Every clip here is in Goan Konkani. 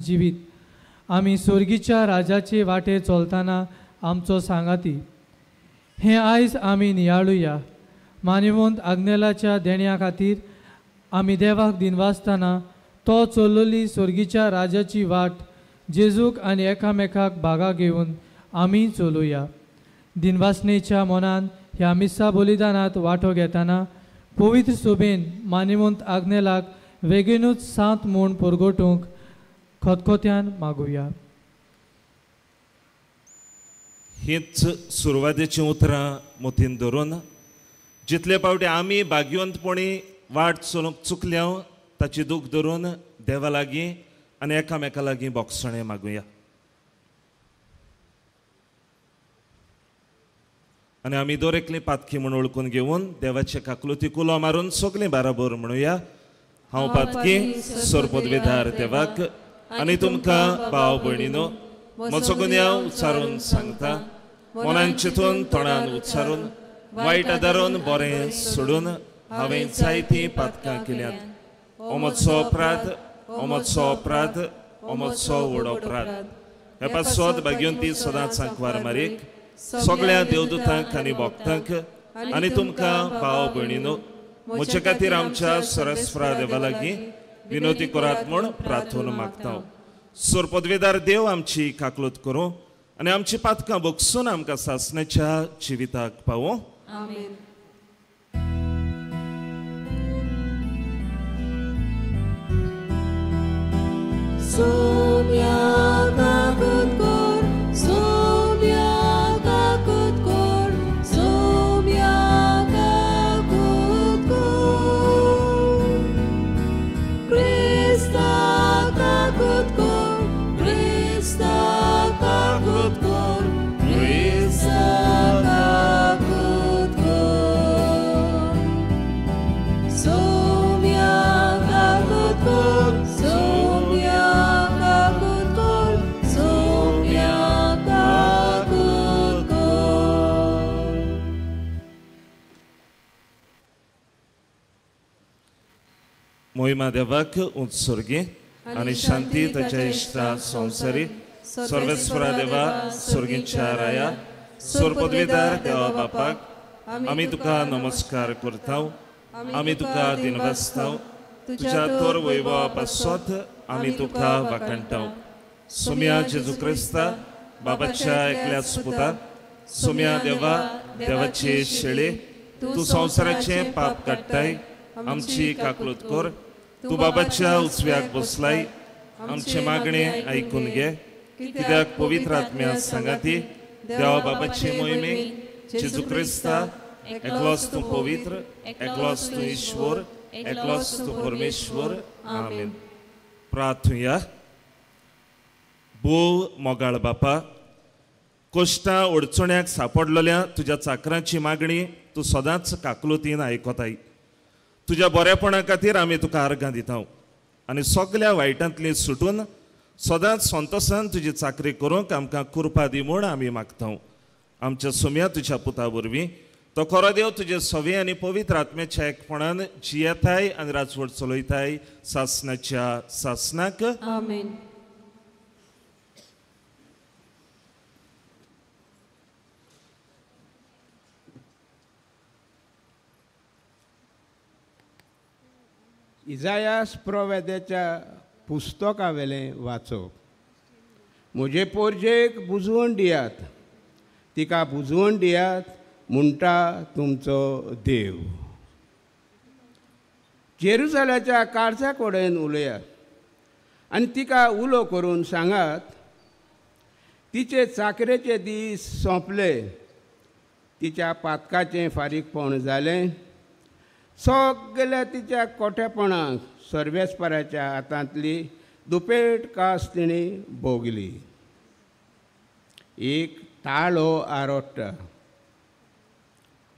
जिवीत आमी स्वर्गीच्या राजाचे वाटे चलतना आमचो सांगाती हें आयज आमी नियाळुया. मानिवंत आग्नेलाच्या देण्या खातीर आमी देवाक दिनवासतना तो चलली स्वर्गीच्या राजाची वाट जेजूक आनी एकामेकाक भागा घेवन आमी चलुया. दिनवासनेच्या मनान ह्या मिस्सा बलिदानांत वांटो घेतना पवित्र सोबेन मानिवंत आग्नेलाक वेगीनूच सांत म्हूण परगटूंक खतखत्यान मागुया. हीच सुरवातेचीं उतरां मतीन धरून जितले पावटी आमी भाग्यवंतपणी वाट चलूंक चुकल्या ताची दूख धरून देवा लागीं आनी एकामेका लागीं बोगसणें मागुया. आनी आमी दर एकली पातकी म्हूण वळखून घेवन देवाचे काकलुती कुलो मारून सगळीं बाराबर म्हणुया. हांव पातकी सरपदवेदार देवाक आनी तुमकां भाव भयणीनो म्हजो गुन्यांव उच्चारून सांगता. मनान चिंतून तोंडान उच्चारून वायट आदारून बरें सोडून हांवें जायतीं पातकां केल्यात. हो म्हजो अपराध, हो म्हजो अपराध, हो म्हजो व्हड अपराध. हे पासत भाग्यवंती सदांच सांकवार मारीक सगळ्या देवदूतांक आनी भक्तांक आनी तुमकां भाव भयणीनो म्हजे खातीर आमच्या सरस्वरा देवा लागीं विनोती करात म्हूण प्रार्थना मागता. सोर पदवेदार देव आमची काकलूत करूं आनी आमची पातकां बगसून आमकां सासण्याच्या जिविताक पावों. आमेन. सोम्या काकूत कोर, सोम्या काकूत कोर, सोम्या काकूत कोर, क्रिस्ता काकूत कोर, क्रिस्ता काकूत कोर, क्रिस्ता काकूत कोर, सोम्या काकूत कोर, सोम्या काकूत कोर, सोम्या काकूत कोर. मोहिमा देवाक उत्सर्गी आनी शांती ताच्या इश्टा संवसारी सर्वेस्वरा देवा स्वर्गीच्या राया सोर पदवेदार देवा बापाक आमी तुका नमस्कार करता. आमी तुका दिनवासता. तुज्या तोर वैभवा पासत आमी तुका वाखाणटा. सोम्या जेजू क्रिस्ता बाबाच्या एकल्याच पुता सोम्या देवा देवाचे शेळे तूं संवसाराचें पाप काडटाय आमची काकलूत कर. तूं बाबाच्या उजव्याक बसलाय आमचें मागणें आयकून घे. कित्याक पवित्र आत्म्या सांगाती देवा बाबाचे मोहिमे जेजू क्रिस्ता एकलोच तूं पवित्र, एकलोच तूं ईश्वर, एकलोच तूं परमेश्वर. आमेन. प्रार्थुया. भोव मोगाळ बापा, कश्टां अडचण्याक सापडलेल्या तुज्या चाकरांची मागणी तूं सदांच काकलुतीन आयकताय. तुज्या बरेपणा खातीर आमी तुका आर्गां दिता आनी सगल्या वायटांतली सुटून सदांच संतोसान तुजी चाकरी करूंक आमकां कृपा दी म्हूण आमी मागता. आमच्या सोम्या तुज्या पुता वरवीं तो खरो देव तुजे सवे आनी पवित्र आत्म्याच्या एकपणान जियेताय आनी राजवट चलयताय सासनाच्या सासनाक. आमेन. इजायास प्रोवेदाच्या पुस्तकावेलें वाचप. म्हजे पोरजेक बुजवण दियात, तिका बुजवण दियात म्हणटा तुमचो देव. जेरुजाल्याच्या काळजा कडेन उलयात आनी तिका उलो करून सांगात, तिचे चाकरेचे दीस सोंपले, तिच्या पातकाचें फारीकपण जालें, सगल्या तिच्या कोठेपणाक सर्वेस्पराच्या हातांतली दुपेट कास तिणें भोगली. एक ताळो आरोडटा,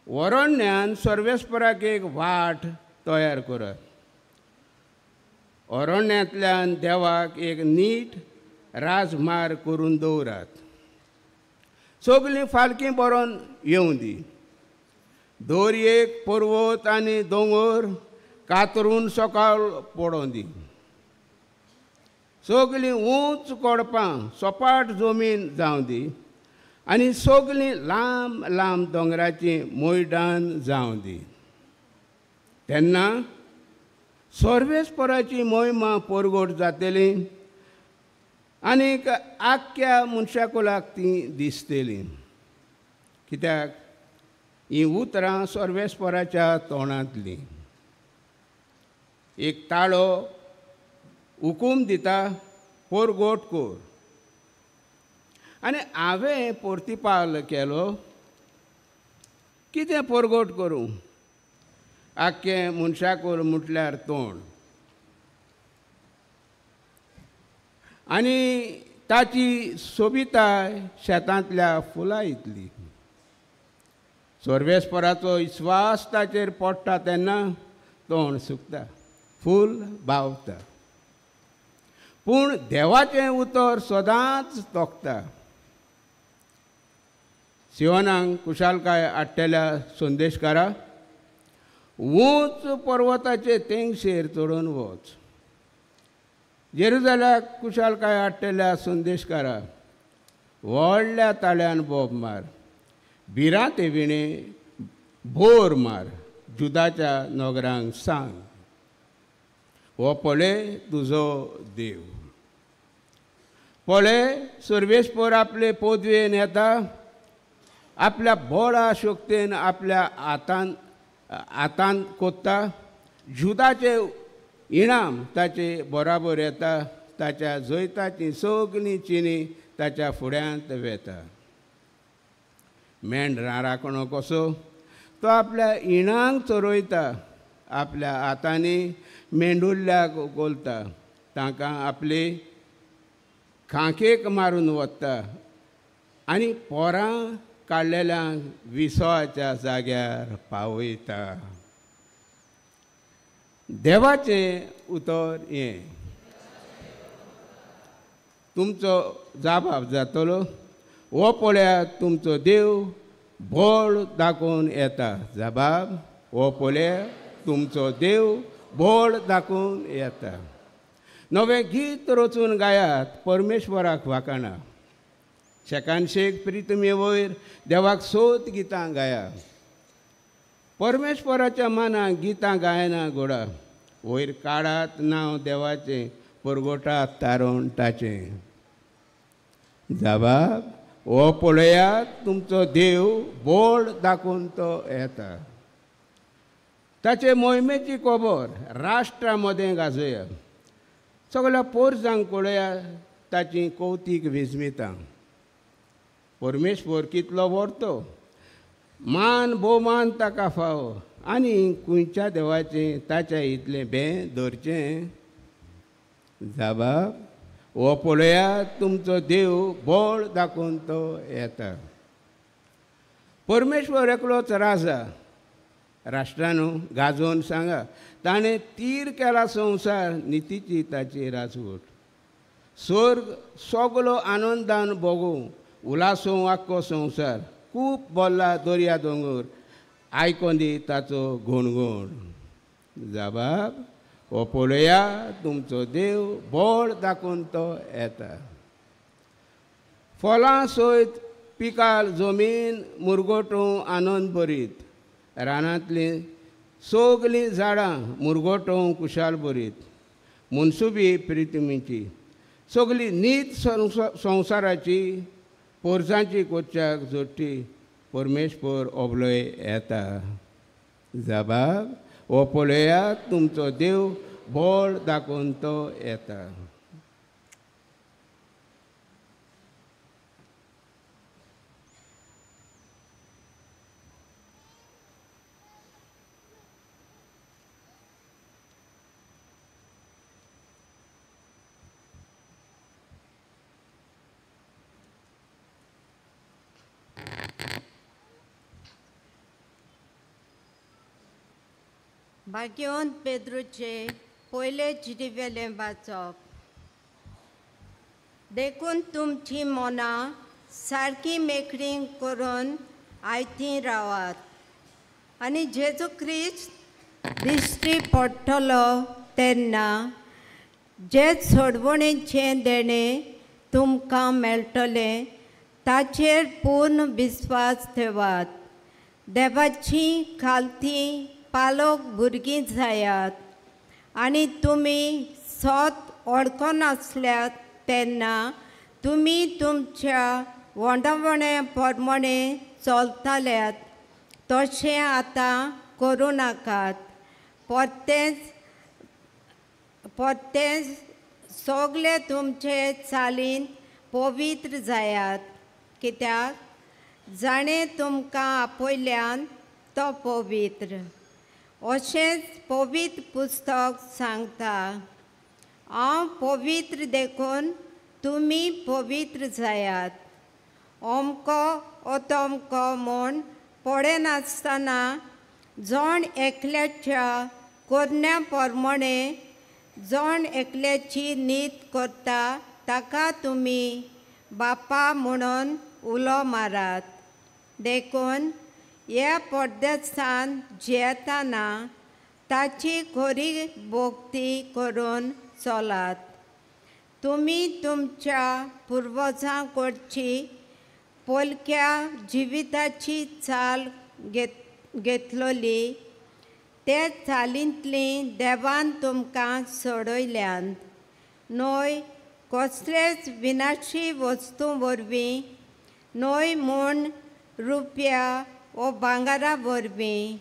वरण्यान सर्वेस्पराक एक वाट तयार करात, अरण्यांतल्यान देवाक एक नीट राजमार्ग करून दवरात. सगलीं फालकीं बरोवन येवं दी, दर एक पर्वत आनी दोंगर कातरून सकाळ पडों दी. सगळीं उंच कोडपां सपाट जमीन जावं दी आनी सगळीं लांब लांब दोंगराची मैदान जावं दी. तेन्ना सर्वेस्पराची मोहिमा परगट जातली आनीक आख्ख्या मनशाकुलाक ती दिसतली. कित्याक हीं उतरां सर्वेस्पराच्या तोंडांतलीं. एक ताळो हुकूम दिता परगट कर आनी हांवें परतिपाल केलो. कितें परगट करूं? आख्खें मनशाकूल म्हटल्यार तोंड आनी ताची सोबिताय शेतांतल्या फुलां इतली. सर्वेस्पराचो विस्वास ताचेर पडटा तेन्ना तोंड सुकता, फूल बावता, पूण देवाचें उतर सदांच तोखता. सियोनाक कुशालकाय हाडटल्या संदेशकारा, उंच पर्वताचे तेंगशेर चडून वच. जेरुजाल्याक कुशालकाय हाडटल्या संदेशकारा, व्हडल्या ताळ्यान बोब मार, भिरांते विणे भोर मार, जुदाच्या नगरांक सांग, हो पळय तुजो देव. पळय सर्वेस्पर आपले पदवेन येता, आपल्या बळा शक्तेन आपल्या हातान हातान कोत्ता. जुदाचे इनाम ताचे बराबर येता, ताच्या जैताची सगळीं चिनी ताच्या फुड्यांत वेता. मेंढरां राखणो कसो तो आपल्या इणांक चरयता, आपल्या हातांनी मेंढुल्ल्याक उखलता, तांकां आपले खांकेक मारून वता आनी पोरां काडलेल्यांक विसवाच्या जाग्यार पावयता. देवाचें उतर हें. तुमचो जाबाब जातलो. हो पळयात तुमचो देव बोळ दाखोवन येता. जबाब, हो पळया तुमचो देव बोळ दाखोवन येता. नवें गीत रचून गायात परमेश्वराक वाखाणा. शेकानशेक प्रितमे वयर देवाक सोद गितां गाया. परमेश्वराच्या मानाक गितां गायना गोडा. वयर काडात नांव देवाचें, परगोटात तारण ताचें. जबाब, हो पळयात तुमचो देव बोळ दाखोवन तो येता. ताचे मोहिमेची खबर राष्ट्रा मदें गाजोया. सगळ्या पोरसांक पळया ताची कौतीक विस्मितां. परमेश्वर कितलो व्हरतो, मान भोवमान ताका फावो आनी खंयच्या देवाचें ताच्या इतलें बें धरचें. जबाब, हो पळयात तुमचो देव बोळ दाखोवन तो येता. परमेश्वर एकलोच राजा. राष्ट्रानू गाजोवन सांगा, ताणें तीर केला संवसार, नितीची ताची राजवट. स्वर्ग सगलो आनंदान भोगूं, उलासूं आख्खो संवसार. खूब बोल्ला दर्या दोंगर, आयकोन दी ताचो गुणगुण. जबाब, हो पळया तुमचो देव बोळ दाखोवन तो येता. फळां सयत पिकाल जमीन मुरगोटूं आनंद भरीत. रानांतलीं सगळीं झाडां मुरगोटूं कुशाल भरीत. मनसुबी प्रितमीची सगळी नीत संवसाराची पोरसांची कोच्याक जोडटी परमेश्वर ओबलोय येता. जबाब, हो पळयात तुमचो देव बोळ दाखोवन तो येता. भाग्यवंत पेद्रूचे पयले चिटीवेलें वाचप. देखून तुमची मनां सारकी मेकळी करून आयतीं रावात आनी जेजू क्रिस्त दिश्टी पडटलो तेन्ना जे सोडवणेचें देणें तुमकां मेळटलें ताचेर पूर्ण विस्वास ठेवात. देवाची खालती पालोक भुरगीं जायात आनी तुमी सत वळखनासल्यात तेन्ना तुमी तुमच्या वंडवणे प्रमाणे चलताल्यात तशें आतां करूं नाकात. परतेंच सगळे तुमचे चालीन पवित्र जायात, कित्याक जाणें तुमकां आपयल्यान तो पवित्र. अशेंच पवित्र पुस्तक सांगता, हांव पवित्र देखून तुमी पवित्र जायात. अमको ओ तमको म्हूण पळयनासतना जण एकल्याच्या करण्या प्रमाणे जण एकल्याची नीत करता ताका तुमी बापा म्हणून उलो मारात. देखून ह्या परदेसान जियेतना ताची खरी भक्ती करून चलात. तुमी तुमच्या पुर्वजां कडची पोलक्या जिविताची चाल घेतलोली ते चालींतली देवान तुमकां सोडयल्यान न्हय कसलेच विनाशी वस्तू वरवीं, न्हय म्हूण रुपया वो भांगरा वरवीं,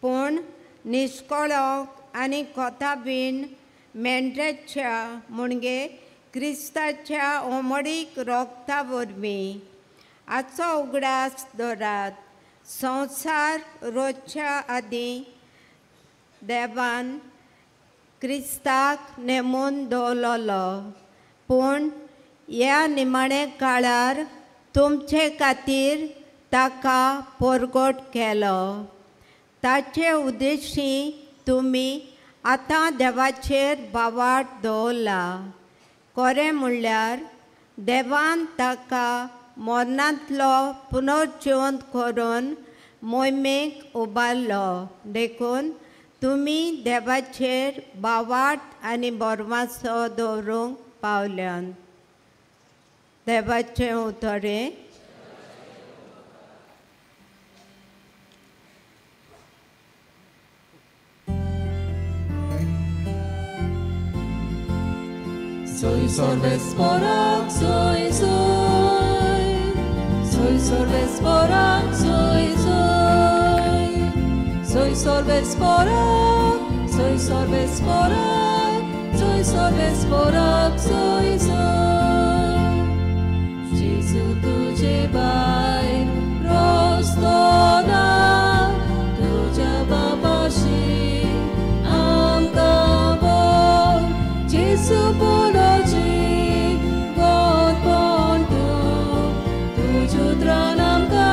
पूण निश्कळक आनी कोताबीन मेंढ्याच्या म्हणजे क्रिस्ताच्या ओमडीक रोगता वरवीं. आजचो उगडास दवरात, संवसार रोजच्या आदीं देवान क्रिस्ताक नेमून दवरलो, पूण ह्या निमाणे काळार तुमचे खातीर ताका परगट केलो. ताचे उद्देशी तुमी आतां देवाचेर बावाट दवरला. खरें म्हणल्यार देवान ताका मरणांतलो पुनर्जिवंत करून मोहिमेक उबारलो. देखून तुमी देवाचेर बावाट आनी बोरमासो दवरूंक पावल्यान. देवाचें उतरें. Soy sorbesporak, soy soy. Soy sorbesporak, soy soy. Soy sorbesporak, soy sorbesporak, soy sorbesporak, soy soy. Jesu tuje bair rostona, tuja babashi amka bol. Jesu poloji God pontu, tuju tranamka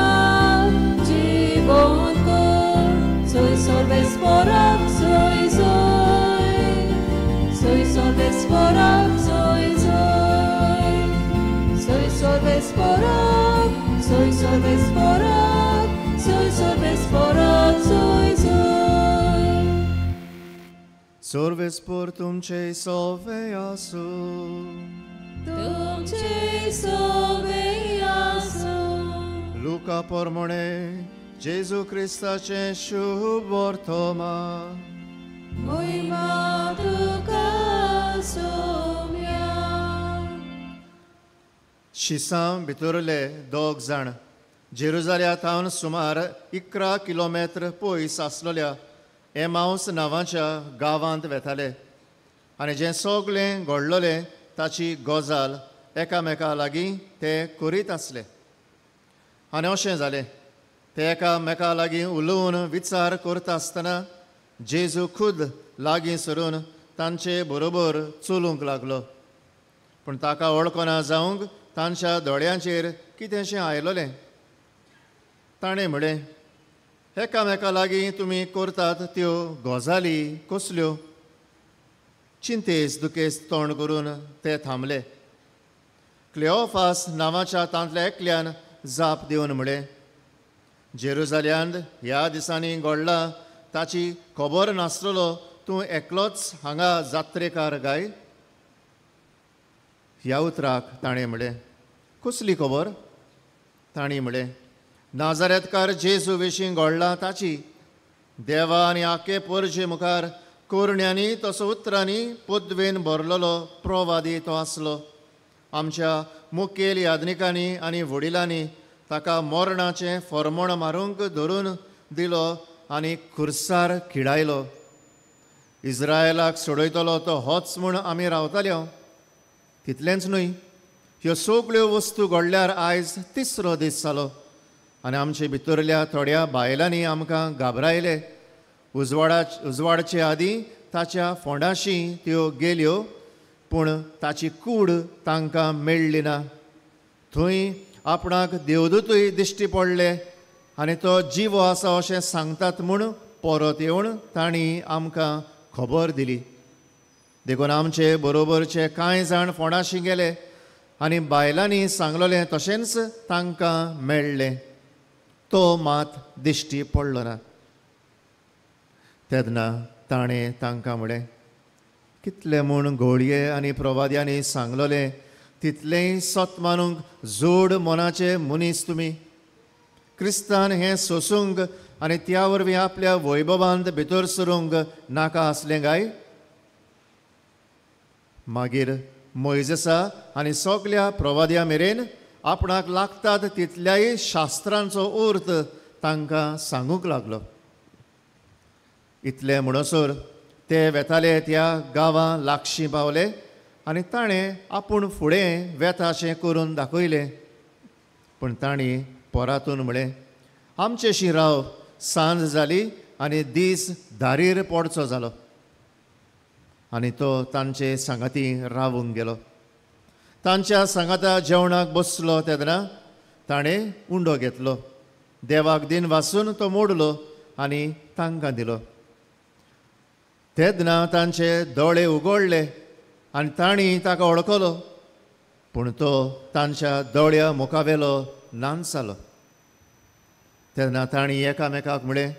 jibon kor. Soy sorbesporak, soy soy. Soy sorbesporak, soy soy. Soy sorbesporak, soy sorbesporak, soy sorbesporak, soy soy. Sorves portum cei solveasu. Tum cei solveasu. Luca pormone Jesu Christace șubortoma. Moima tuca somia. शिसां भितरले दोग जाण जेरुजाल्या थावन सुमार 11 किलोमेत्र पयस आसलेल्या एमावस नांवाच्या गांवांत वेताले आनी जें सगळें घडलोलें ताची गजाल एकामेका लागीं ते करीत आसले. आनी अशें जालें, ते एकामेका लागीं उलोवन विचार करता आसतना जेजू खुद लागीं सरून तांचे बरोबर चलूंक लागलो. पूण ताका वळखना जावंक तांच्या दोळ्यांचेर कितेंशें आयलोलें. ताणें म्हळें, एकामेका लागीं तुमी करतात त्यो गजाली कसल्यो? चिंतेस दुखेस तोंड करून ते थांबले. क्लेओफास नांवाच्या तांतल्या एकल्यान जाप दिवन म्हळें, जेरुजाल्यांत ह्या दिसांनी घडला ताची खबर नासलेलो तूं एकलोच हांगा जात्रेकार गाय? ह्या उतराक ताणें म्हळें, कसली खबर? तांणी म्हळें, नाजारेतकार जेजू विशीं घडला ताची. देवा आनी आखे परजे मुखार कोरण्यांनी तसो उतरांनी पदवेन भरलेलो प्रवादी तो आसलो. आमच्या मुखेल याज्ञिकांनी आनी वडिलांनी ताका मरणाचें फॉर्मोण मारूंक धरून दिलो आनी खुर्सार खिळायलो. इस्रायलाक सोडयतलो तो होच म्हूण आमी रावताले. तितलेंच न्हय, ह्यो सगळ्यो वस्तू घडल्यार आयज तिसरो दीस जालो आनी आमचे भितरल्या थोड्या बायलांनी आमकां घाबरायले. उजवाडचे आदीं ताच्या फोंडाशी त्यो गेल्यो, पूण ताची कूड तांकां मेळ्ळी ना. थंय आपणाक देवदूतूय दिश्टी पडले आनी तो जिवो आसा अशें सांगतात म्हूण परत येवन तांणी आमकां खबर दिली. देखून आमचे बरोबरचे कांय जाण फोंडाशी गेले आनी बायलांनी सांगलेलें तशेंच तांकां मेळ्ळें. तो मात दिश्टी पडलो ना. तेन्ना ताणें तांकां म्हळें, कितले म्हूण घोळये आनी प्रवाद्यांनी सांगलेलें तितलेंय सत मानूंक जोड मनाचे मनीस तुमी. क्रिस्तान हें सोसूंक आनी त्या वरवीं आपल्या वैभवांत भितर सरूंक नाका आसलें काय? मागीर मोयजेसा आनी सगल्या प्रवाद्या मेरेन आपणाक लागतात तितल्याय शास्त्रांचो अर्थ तांकां सांगूंक लागलो. इतलें म्हणसर ते वेताले त्या गांवां लागशीं पावले आनी ताणें आपूण फुडें वेताशें करून दाखयलें. पूण तांणी परातून म्हळें, आमचेशी राव, सांज जाली आनी दीस दारीर पडचो जालो. आनी तो तांचे सांगाती रावूंक गेलो. तांच्या सांगाता जेवणाक बसलो तेन्ना ताणें उंडो घेतलो, देवाक दिन वासून तो मोडलो आनी तांकां दिलो. तेन्ना तांचे दोळे उगडले आनी तांणी ताका वळखलो, पूण तो तांच्या दोळ्या मुखावेलो नाच जालो. तेन्ना तांणी एकामेकाक म्हळें,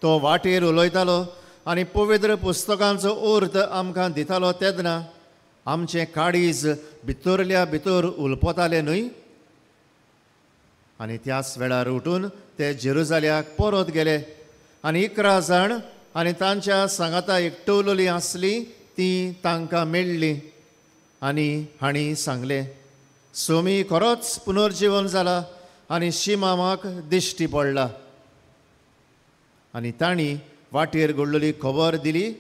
तो वाटेर उलयतालो आनी पवित्र पुस्तकांचो अर्थ आमकां दितालो तेन्ना आमचें काळीज भितरल्या भितर उलपतालें न्हय? आनी त्याच वेळार उठून ते जेरुजाल्याक परत गेले आनी 11 जाण आनी तांच्या सांगाता एकटवलेली आसली ती तांकां मेळ्ळी आनी हांणी सांगलें, सोमी खरोच पुनर्जीवन जाला आनी शिमामाक दिश्टी पडला. आनी तांणी वाटेर घडलेली खबर दिली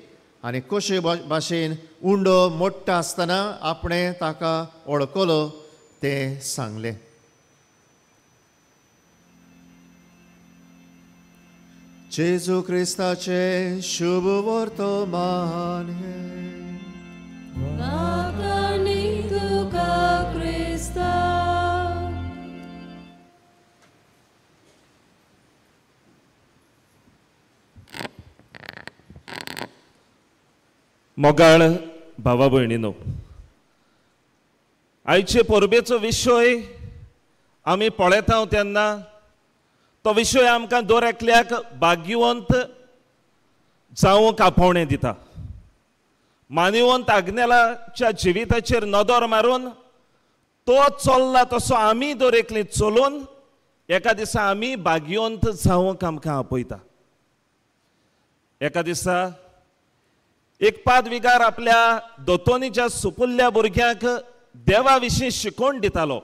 आनी कशे भाशेन उंडो मोडटा आसतना आपणें ताका वळखलो तें सांगलें. जेजू क्रिस्ताचें शुभ वर्तमान हें. मोगाळ भावा भयणीनो, आयचे परबेचो विशय आमी पळयता तेन्ना तो विशय आमकां दर एकल्याक भाग्यवंत जावंक आपोवणें दिता. मानिवंत आग्नेलाच्या जिविताचेर नदर मारून तो चल्ला तसो आमी दर एकली चलोवन एका दिसा आमी भाग्यवंत जावंक आमकां आपयता. एका दिसा एक पादविगार आपल्या दोतोनीच्या सुपुल्ल्या भुरग्यांक देवा विशीं शिकोवण दितालो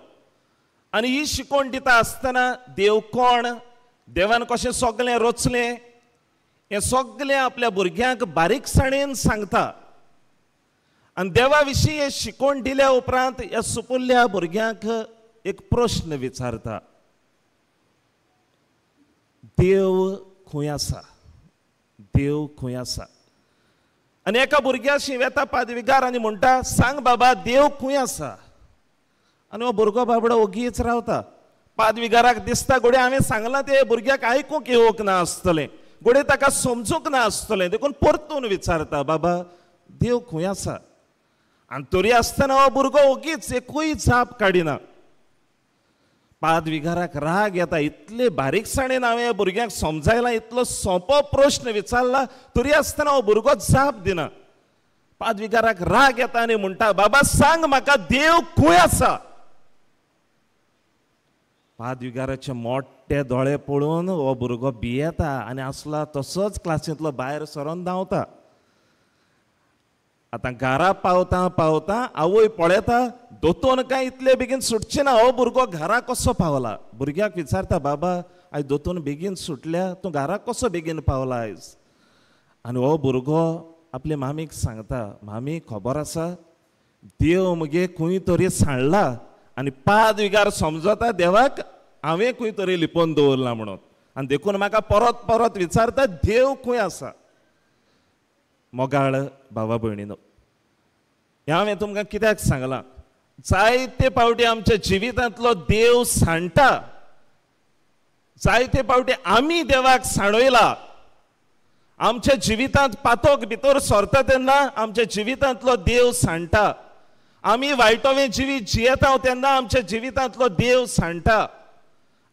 आनी ही शिकोवण दिता आसतना देव कोण, देवान कशें सगळें रचलें हें सगळें आपल्या भुरग्यांक बारीकसाणेन सांगता. आनी देवा विशीं हें शिकोवण दिल्या उपरांत ह्या सुपुल्ल्या भुरग्यांक एक प्रश्न विचारता, देव खंय आसा, देव खंय आसा? आनी एका भुरग्याशी वेता पादविगार आनी म्हणटा, सांग बाबा देव खंय आसा? आनी हो भुरगो बाबडो ओगीच रावता. पादविगाराक दिसता घडये हांवें सांगलां तें भुरग्याक आयकूंक येवंक ना आसतलें, घडये ताका समजूंक ना आसतलें, देखून परतून विचारता, बाबा देव खंय आसा? आनी तरी आसतना हो भुरगो ओगीच एकूय जाप काडिना. पादविगाराक राग येता, इतले बारीकसाणेन हांवें भुरग्यांक समजायला, इतलो सोंपो प्रश्न विचारला, तरी आसतना हो भुरगो जाप दिना. पादविगाराक राग येता आनी म्हणटा, बाबा सांग म्हाका देव खंय आसा? पादविगाराचे मोठे दोळे पळोवन हो भुरगो भियेता आनी आसला तसोच क्लासींतलो भायर सरोन धांवता. आतां घरा पावता पावता आवय पळयता दोतोन काय इतले बेगीन सुटचे ना, हो भुरगो घरा कसो पावला? भुरग्याक विचारता, बाबा आयज दोतोन बेगीन सुटल्या, तूं घरा कसो बेगीन पावला आयज? आनी हो भुरगो आपले मामीक सांगता, मामी खबर आसा देव मगे खंय तरी सांडला आनी पादविगार समजता देवाक हांवें खंय तरी लिपोवन दवरला म्हणून, आनी देखून म्हाका परत परत विचारता देव खंय आसा. मोगाळ भावा भयणीनो, हें हांवें तुमकां कित्याक सांगलां? जायते फावटी आमच्या जिवितांतलो देव सांडटा, जायते फावटी आमी देवाक सांडयला. आमच्या जिवितांत पातोक भितर सरता तेन्ना आमच्या जिवितांतलो देव सांडटा. आमी वायटोवें जिवीत जियेता तेन्ना आमच्या जिवितांतलो देव सांडटा.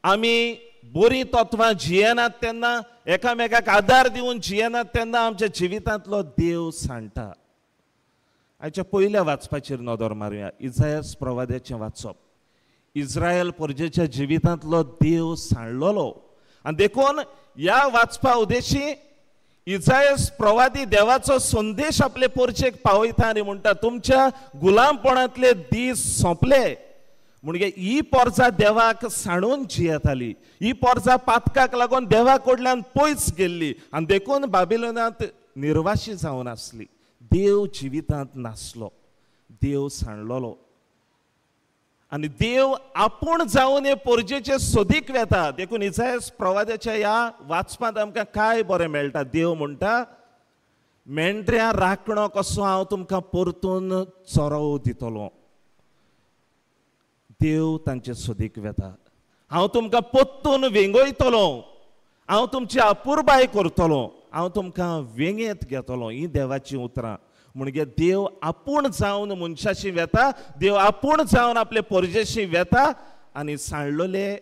आमी बरीं तत्वां जियेनात तेन्ना, एकामेकाक आदार दिवन जियेनात तेन्ना आमच्या जिवितांतलो देव सांडटा. आयच्या पयल्या वाचपाचेर नदर मारुया. इजायस प्रवाद्याचें वाचप. इस्रायल प्रजेच्या जिवितांतलो देव सांडलेलो आनी देखून ह्या वाचपा उद्देशी इजायस प्रवादी देवाचो संदेश आपले पोरचेक पावयता आनी म्हणटा, तुमच्या गुलामपणांतले दीस सोंपले. म्हणजे ही पोरजा देवाक सांडून जियेताली, ही पोरजा पातकाक लागून देवा कडल्यान पयस गेल्ली आनी देखून बाबिलोनांत निर्वाशी जावन आसली. देव जिवितांत नासलो, देव सांडलेलो आनी देव आपूण जावन हे पोरजेचे सोदीक वेता. देखून इजायस प्रवाद्याच्या ह्या वाचपांत आमकां काय बरें मेळटा. देव म्हणटा, मेंढऱ्या राखणो कसो हांव तुमकां परतून चरोव दितलो. देव तांचे सोदीक वेता. हांव तुमकां परतून वेंगयतलो, हांव तुमची अपुरबाय करतलो, हांव तुमकां वेंगेंत घेतलो. ही देवाचीं उतरां. म्हणजे देव आपूण जावन मनशाशी वेता, देव आपूण जावन आपले पोरजेशी वेता आनी सांडलेले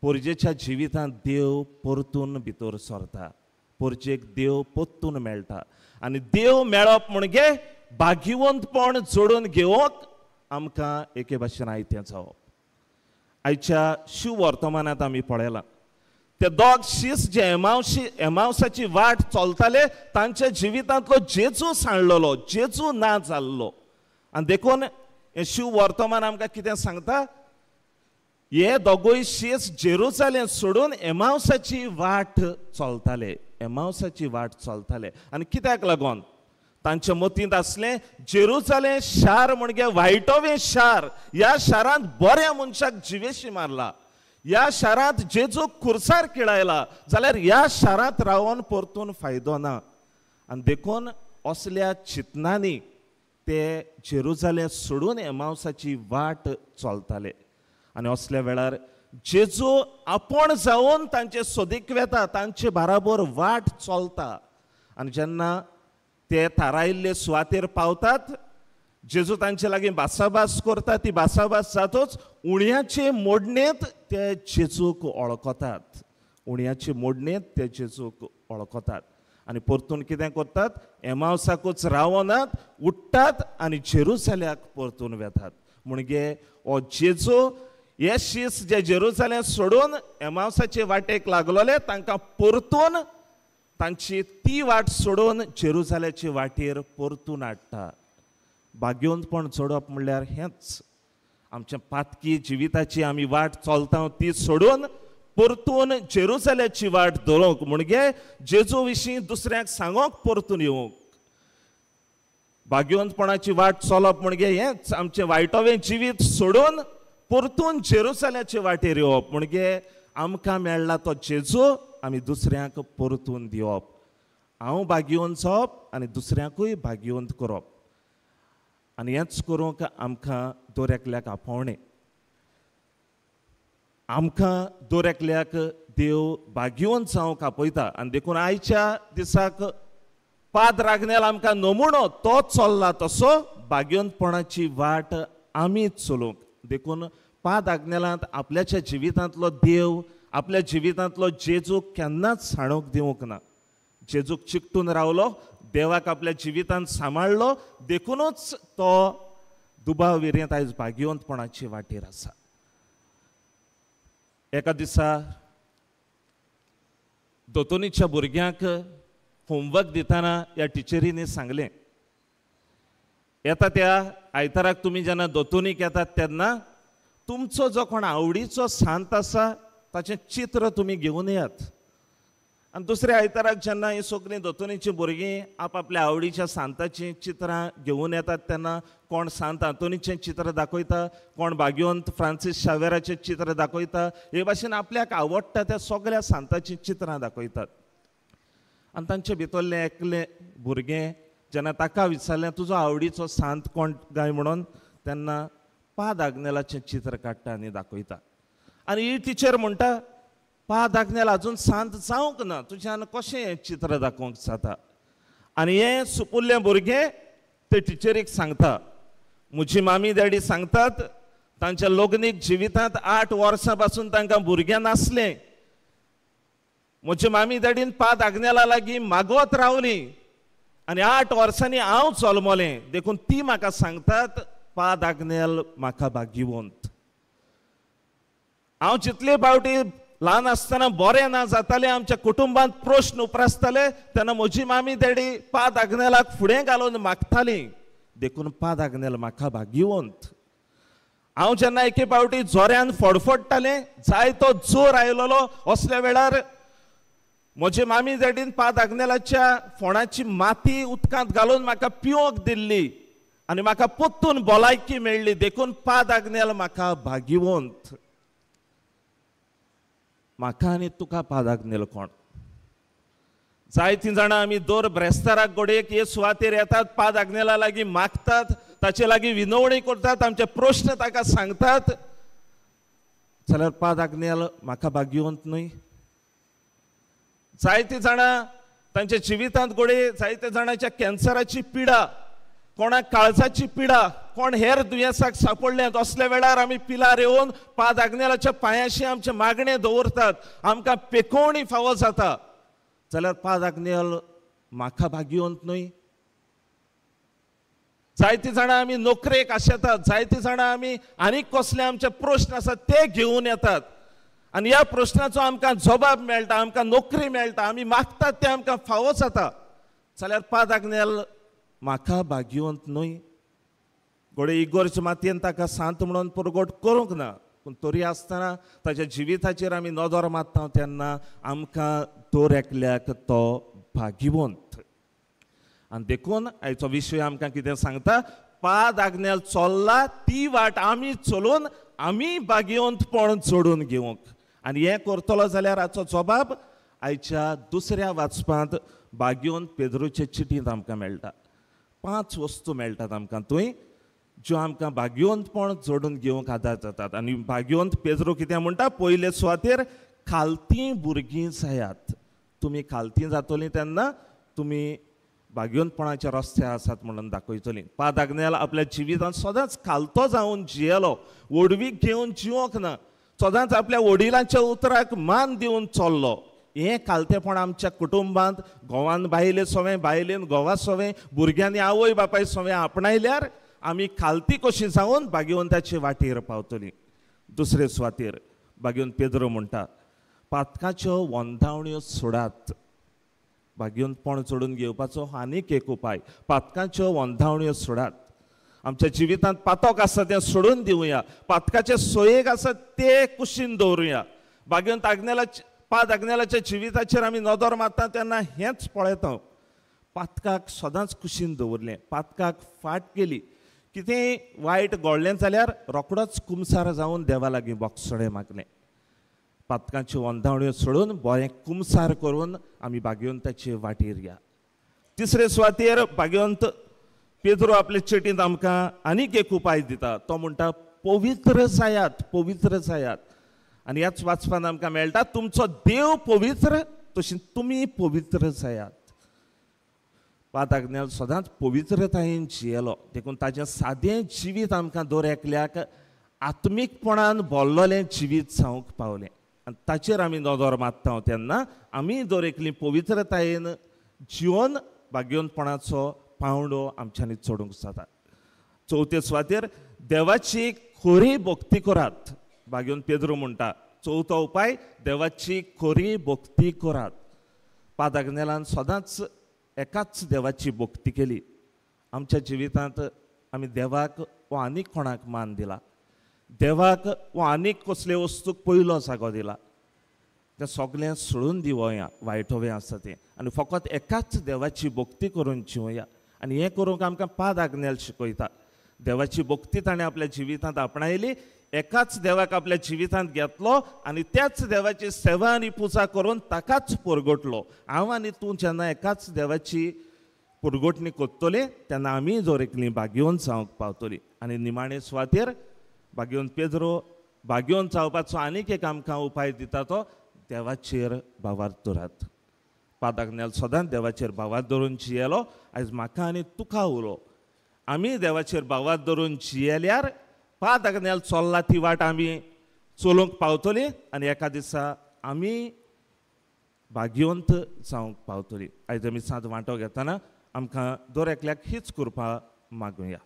पोरजेच्या जिवितांत देव परतून भितर सरता. पोरजेक देव परतून मेळटा आनी देव मेळप म्हणजे भाग्यवंतपण जोडून घेवंक आमकां एके भाशेन आयतें जावप. आयच्या शिव वर्तमानांत आमी पळयलां ते दोग शीस जे एमावसाची वाट चलताले तांच्या जिवितांतलो जेजू सांडलेलो, जेजू ना जाल्लो. आनी देखून हें शिव वर्तमान आमकां कितें सांगता? हे दोगूय शीस जेरुजालेम सोडून एमावसाची वाट चलताले, एमावसाची वाट चलताले. आनी कित्याक लागून? तांच्या मतींत आसलें जेरुजालेम शार म्हणजे वायटोवें शार, ह्या शारांत बऱ्या मनशाक जिवेशी मारला, ह्या शारांत जेजूक खुर्सार किळायला, जाल्यार ह्या शारांत रावन परतून फायदो ना. आनी देखून असल्या चिंतनांनी ते जेरुजालेम सोडून एमावसाची वाट चलताले. आनी असल्या वेळार जेजू आपूण जावन तांचे सोदीक वेता, तांचे बराबर वाट चलता. आनी जेन्ना ते थारायल्ले सुवातेर पावतात, जेजू तांचे लागीं भासाभास करता. ती भासाभास जातच उण्याचे मोडणेंत ते जेजूक वळखतात, उण्याचे मोडणेंत ते जेजूक वळखतात आनी परतून कितें करतात? एमावसाकूच रावनात, उठ्ठात आनी जेरुजाल्याक परतून वेतात. म्हणजे हो जेजू हे शीस जे जेरुजालेम सोडून एमावसाचे वाटेक लागलोले तांकां परतून तांची ती वाट सोडून जेरुजाल्याचे वाटेर परतून हाडटा. भाग्यवंतपण जोडप म्हणल्यार हेंच. आमच्या पातकी जिविताची आमी वाट चलता ती सोडून परतून जेरुजाल्याची वाट धरूंक, म्हणजे जेजू विशीं दुसऱ्यांक सांगूंक परतून येवंक. भाग्यवंतपणाची वाट चलप म्हणजे हेंच, आमचें वायटोवें जिवीत सोडून परतून जेरुजाल्याचे वाटेर येवप. म्हणजे आमकां मेळ्ळा तो जेजू आमी दुसऱ्यांक परतून दिवप. हांव भाग्यवंत जावप आनी दुसऱ्यांकूय भाग्यवंत करप. आनी हेंच करूंक आमकां दर एकल्याक आपोवणें, आमकां दर एकल्याक देव भाग्यवंत जावंक आपयता. आनी देखून आयच्या दिसाक पाद रागनेल आमकां नमुणो तो चल्ला तसो भाग्यवंतपणाची वाट आमी चलोवंक. देखून पाद आग्नेलांत आपल्याच्या जिवितांतलो देव, आपल्या जिवितांतलो जेजूक केन्नाच सांडूंक दिवंक ना. जेजूक चिकटून रावलो देवाक आपल्या जिवितांत सांबाळ्ळो, देखूनच तो दुबाव विरेंत आयज भाग्यवंतपणाची वाटेर आसा. एका दिसा दोतोनीच्या भुरग्यांक होमवर्क दितना ह्या टिचरींनी सांगलें, येता त्या आयताराक तुमी जेन्ना दोतोनीक येतात तेन्ना तुमचो जो कोण आवडीचो सांत आसा ताचें चित्र तुमी घेवन येयात. आनी दुसऱ्या आयताराक जेन्ना हीं सगळीं दोतोनीचीं भुरगीं आपआपल्या आवडीच्या सांताचीं चित्रां घेवन येतात तेन्ना कोण सांत आंतोनीचें चित्र दाखयता, कोण भाग्यवंत फ्रांसीस शावेराचें चित्र दाखयता, हे भाशेन आपल्याक आवडटा त्या सगळ्या सांताचीं चित्रां दाखयतात. आनी तांचे भितरलें एकलें भुरगें जेन्ना ताका विचारलें तुजो आवडीचो सांत कोण काय म्हणून, तेन्ना पाद आग्नेलाचें चित्र काडटा आनी दाखयता. आनी ही टिचर म्हणटा, पाद आग्नेल अजून सांत जावंक ना, तुज्यान कशें हें चित्र दाखोवंक जाता? आनी हें सुपुल्लें भुरगें ते टिचरीक सांगता, म्हजी मामी डॅडी सांगतात तांच्या लग्नीक जिवितांत 8 वर्सां पासून तांकां भुरगें नासलें. म्हजी मामी डॅडीन पाद आग्नेला लागीं मागत रावली आनी 8 वर्सांनी हांव जल्मलें, देखून ती म्हाका सांगतात पाद आग्नेल म्हाका भाग्यवंत. हांव जितले फावटी ल्हान आसतना बरें ना जातालें, आमच्या कुटुंबांत प्रश्न उप्रासताले, तेन्ना म्हजी मामी डॅडी पाद आग्नेलाक फुडें घालून मागताली, देखून पाद आग्नेल म्हाका भाग्यवंत. हांव जेन्ना एके फावटी जोऱ्यान फडफडटालें, जायतो जोर आयलोलो, असल्या वेळार म्हजे मामी डॅडीन पाद आग्नेलाच्या फोणाची माती उदकांत घालून म्हाका पिवंक दिल्ली आनी म्हाका परतून भलायकी मेळ्ळी, देखून पाद आग्नेल म्हाका भाग्यवंत. म्हाका आनी तुका पाद आग्नेल कोण? जायतीं जाणां आमी दर ब्रेस्ताराक घडयेक हे सुवातेर येतात, पाद आग्नेला लागीं मागतात, ताचे लागीं विनवणी करतात, आमचे प्रश्न ताका सांगतात, जाल्यार पाद आग्नेल म्हाका भाग्यवंत न्हय? जायतीं जाणां तांच्या जिवितांत घडये जायते जाणांच्या कॅन्सराची पिडा, कोणाक काळजाची पिडा, कोण हेर दुयेंसाक सापडलें, असल्या वेळार आमी पिलार येवन पाद आग्नेलाच्या पांयाशी आमचें मागणें दवरतात, आमकां पेकोवणी फावो जाता, जाल्यार पाद आग्नेल म्हाका भाग्यवंत न्हय? जायतीं जाणां आमी नोकरेक आशेतात, जायतीं जाणां आमी आनीक कसले आमचे प्रश्न आसात ते घेवन येतात आनी ह्या प्रश्नाचो आमकां जबाब मेळटा, आमकां नोकरी मेळटा, आमी मागतात तें आमकां फावो जाता, जाल्यार पाद आग्नेल म्हाका भाग्यवंत न्हय? घडये इगोर्ज मातयेन ताका सांत म्हणून परगट करूंक ना, पूण तरी आसतना ताच्या जिविताचेर आमी नदर मारता तेन्ना आमकां दर एकल्याक तो भाग्यवंत. आनी देखून आयचो विशय आमकां कितें सांगता, पाद आग्नेल चल्ला ती वाट आमी चलून आमी भाग्यवंतपण जोडून घेवंक. आनी हें करतलो जाल्यार हाचो जबाब आयच्या दुसऱ्या वाचपांत भाग्यवंत पेद्रूचे चिटींत आमकां मेळटा. 5 वस्तू मेळटात आमकां थंय ज्यो आमकां भाग्यवंतपण जोडून घेवंक आदार जातात. आनी भाग्यवंत पेद्रू कितें म्हणटा, पयले सुवातेर खालतीं भुरगीं जायात. तुमी खालतीं जातलीं तेन्ना तुमी भाग्यवंतपणाच्या रस्त्यार आसात म्हणून दाखयतलीं. पाद आग्नेल आपल्या जिवितांत सदांच खालतो जावन जियेलो, व्हडवीक घेवन जिवंक ना, सदांच आपल्या वडिलांच्या उतराक मान दिवन चल्लो. हें खालतेपण आमच्या कुटुंबांत घोवान बायले सोवें, बायलेन घोवा सोवें, भुरग्यांनी आवय बापाय सोवें आपणायल्यार आमी खालती कशी जावन भाग्यवंताचे वाटेर पावतलीं. दुसरे सुवातेर भाग्यवंत पेद्रो म्हणटा, पातकाच्यो वंदावण्यो सोडात. भाग्यवंतपण जोडून घेवपाचो आनीक एक उपाय, पातकाच्यो वंदावण्यो सोडात. आमच्या जिवितांत पातक आसा तें सोडून दिवया, पातकाचे सोयेक आसा ते कुशीन दवरुया. भाग्यवंत आग्नेलाचे पाद आग्नेलाच्या जिविताचेर आमी नदर मारता तेन्ना हेंच पळयता, पातकाक सदांच कुशीन दवरलें, पातकाक फाट केली, कितेंय वायट घडलें जाल्यार रोखडोच कुमसार जावन देवा लागीं बोगसणें मागलें. पातकांच्यो वंदावण्यो सोडून बरें कुमसार करून आमी भाग्यवंताचे वाटेर या. तिसरे सुवातेर भाग्यवंत पेद्रो आपले चिटींत आमकां आनीक एक उपाय दिता, तो म्हणटा पवित्र जायात, पवित्र जायात. आनी ह्याच वाचपान आमकां मेळटा, तुमचो देव पवित्र तशी तुमी पवित्र जायात. पाद आग्नेल सदांच पवित्रतायेन जियेलो, देखून ताजें सादें जिवीत आमकां दर एकल्याक आत्मीकपणान भरलेलें जिवीत जावंक पावलें. आनी ताचेर आमी नदर मारता तेन्ना आमी दर एकली पवित्रतायेन जिवन भाग्यवंतपणाचो पावंडो आमच्यांनी चडूंक जाता. चवथे सुवातेर देवाची खरी भक्ती करात. भाग्यवंत पेद्रू म्हणटा चवथो उपाय देवाची खरी भक्ती करात. पाद आग्नेलान सदांच एकाच देवाची भक्ती केली. आमच्या जिवितांत आमी देवाक वो आनीक कोणाक मान दिला, देवाक वो आनीक कसले वस्तूक पयलो जागो दिला, तें सगळें सोडून दिवया, वायटोवें आसा तें, आनी फकत एकाच देवाची भक्ती करून जिवया. आनी हें करूंक आमकां पाद आग्नेल शिकयता. देवाची भक्ती ताणें आपल्या जिवितांत आपणायली, एकाच देवाक आपल्या जिवितांत घेतलो आनी त्याच देवाची सेवा आनी पुजा करून ताकाच परगटलो. हांव आनी तूं जेन्ना एकाच देवाची पुरगोटणी करतले तेन्ना आमी जर एकली भाग्यवंत जावंक पावतली. आनी निमाणे सुवातेर भाग्यवंत पेद्रो भाग्यवंत जावपाचो आनीक एक आमकां उपाय दिता तो देवाचेर भावार्थ दवरात. पाद आग्नेल सदांच देवाचेर भावार्थ दवरून जियेलो. आयज म्हाका आनी तुका उलो, आमी देवाचेर भावार्थ दवरून जियेल्यार पाद आग्नेल चल्ला ती वाट आमी चलोवंक पावतली आनी एका दिसा आमी भाग्यवंत जावंक पावतली. आयज आमी सात वांटो घेतना आमकां दर एकल्याक हीच कृपा मागुया.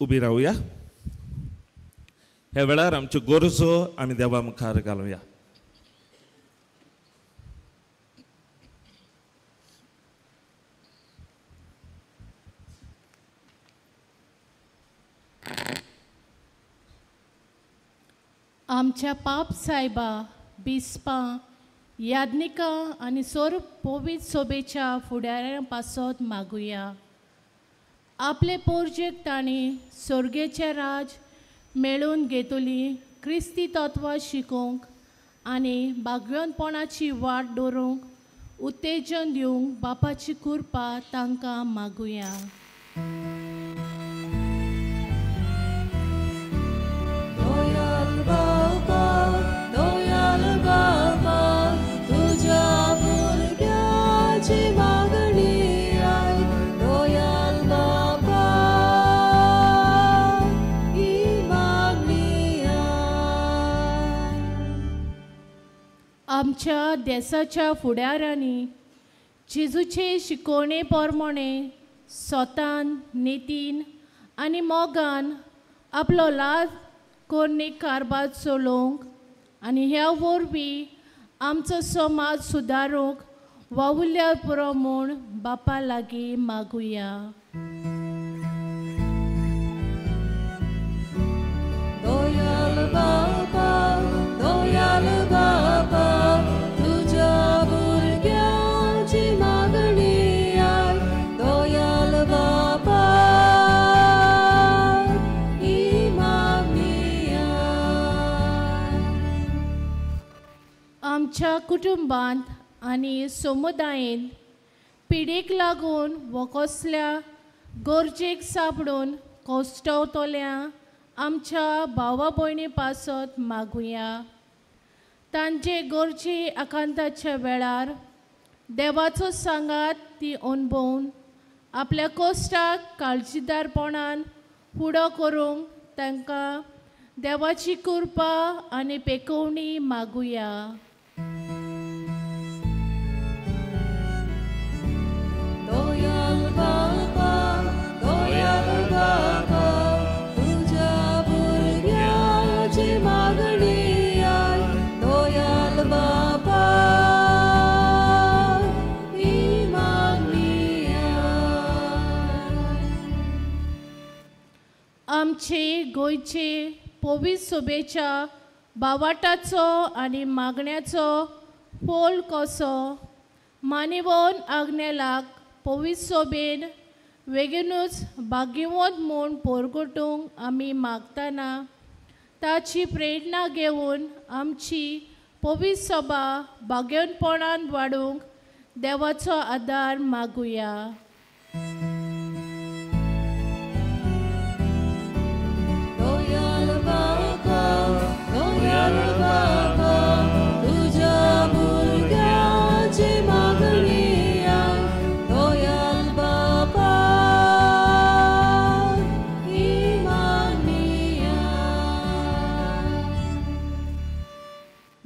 उबी रावया. ह्या वेळार आमच्यो गरजो आमी देवा मुखार घालुया. आमच्या पाप सायबा, बिस्पां, याज्ञिकां आनी सोर पवित्र सोबेच्या फुडाऱ्यां पासत मागुया. आपले पोरजेक तांणी सोर्गेचें राज मेळोवन घेतली क्रिस्ती तत्वां शिकोवंक आनी भाग्यवंतपणाची वाट दवरूंक उत्तेजन दिवंक बापाची कृपा तांकां मागुया. आमच्या देसाच्या फुडारांनी जेजूचे शिकोवणे प्रमाणे स्वतान नितीन आनी मोगान आपलो लाज कोरणी कारभार चलोवंक आनी ह्या वरवीं आमचो समाज सुदारूंक वावुरल्यार पुरो म्हूण बापा लागीं मागुया. आमच्या कुटुंबांत आनी समुदायेंत पिडेक लागून वो कसल्या गरजेक सापडून कश्टवतल्या आमच्या भावा भयणी पासत मागुया. तांचे गरजे आकांताच्या वेळार देवाचो सांगात ती अणभवून आपल्या कश्टाक काळजीदारपणान फुडो करूंक तांकां देवाची कृपा आनी पेकोवणी मागुया. आमचे गोंयचे पवित्र सोबेच्या बावाटाचो आनी मागण्याचो फोल कसो मानिवोन आग्नेलाक पवित्र सोबेन वेगीनूच भाग्यवंत म्हूण पोरगटूंक आमी मागतना ताची प्रेरणा घेवन आमची पवित्र सभा भाग्यवंतपणान वाडूंक देवाचो आदार मागुया. तुझ्या भुरग्याची मागणी आय, दयाल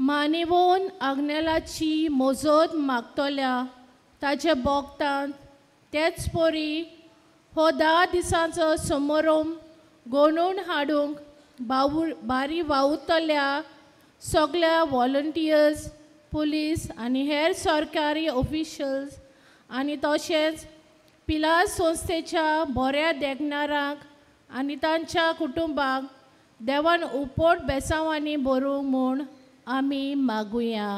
मानिवोन आग्नेलाची मोजोत मागतल्या ताच्या बोगतांत तेच परी हो 10 दिसांचो समारोंभ गोणून हाडूंक बारी वावुरतल्या सगळ्या वॉलंटियर्स, पुलीस आनी हेर सरकारी ऑफिशल्स आनी तशेंच पिलार संस्थेच्या बऱ्या देखणारांक आनी तांच्या कुटुंबाक देवान उपट बेसांवांनी भरूंक म्हूण आमी मागुया.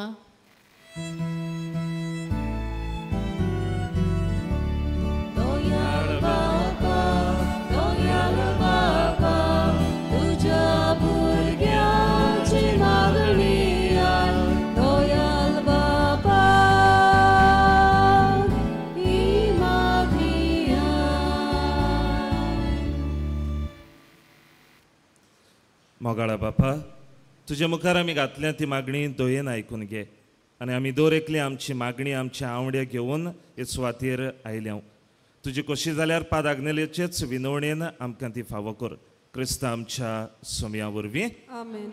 मोगाळा बापा, तुजे मुखार आमी घातल्या ती मागणी दयेन आयकून घे आनी आमी दर एकली आमची मागणी आमच्या आवड्या घेवन हे सुवातेर आयल्या. तुजी कशी जाल्यार पाद आग्नेलेचेच विनवणेन आमकां ती फावो कर. क्रिस्त आमच्या सोम्या वरवीं आमेन.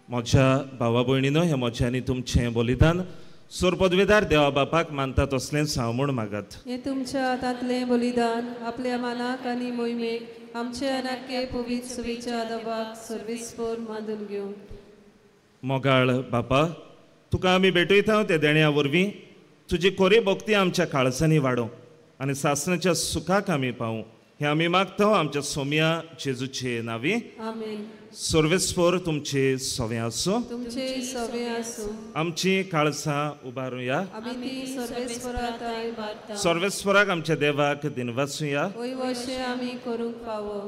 म्हज्या भावा भयणीनो, हें म्हजें आनी तुमचें बलिदान सोर पदवेदार देवा बापाक मानता तसलेंच हांव म्हूण मागात. हें तुमच्या हातांतलें बलिदान आपल्या मानाक आनी मोहिमेक आमचे आनाके पवित्र सुवेच्या दबाक सर्वेस्पोर मानून घेवं. मोगाळ बापा, तुका आमी भेटयता त्या देण्या वरवीं तुजी खोरी भक्ती आमच्या काळजांनी वाडोवं आनी सासणाच्या सुखाक आमी पावूं हें आमी मागता आमच्या सोम्या जेजूचे नांवी. आमेन. सर्वेस्पोर तुमचे सवे आसूं. तुमचे सवे आसूं. आमची काळसां उबारुया. आमी ती सर्वेस्पोरा उबारता. सर्वेस्पोराक आमच्या देवाक दिनवासुया. वय वशें आमी करूंक फावो.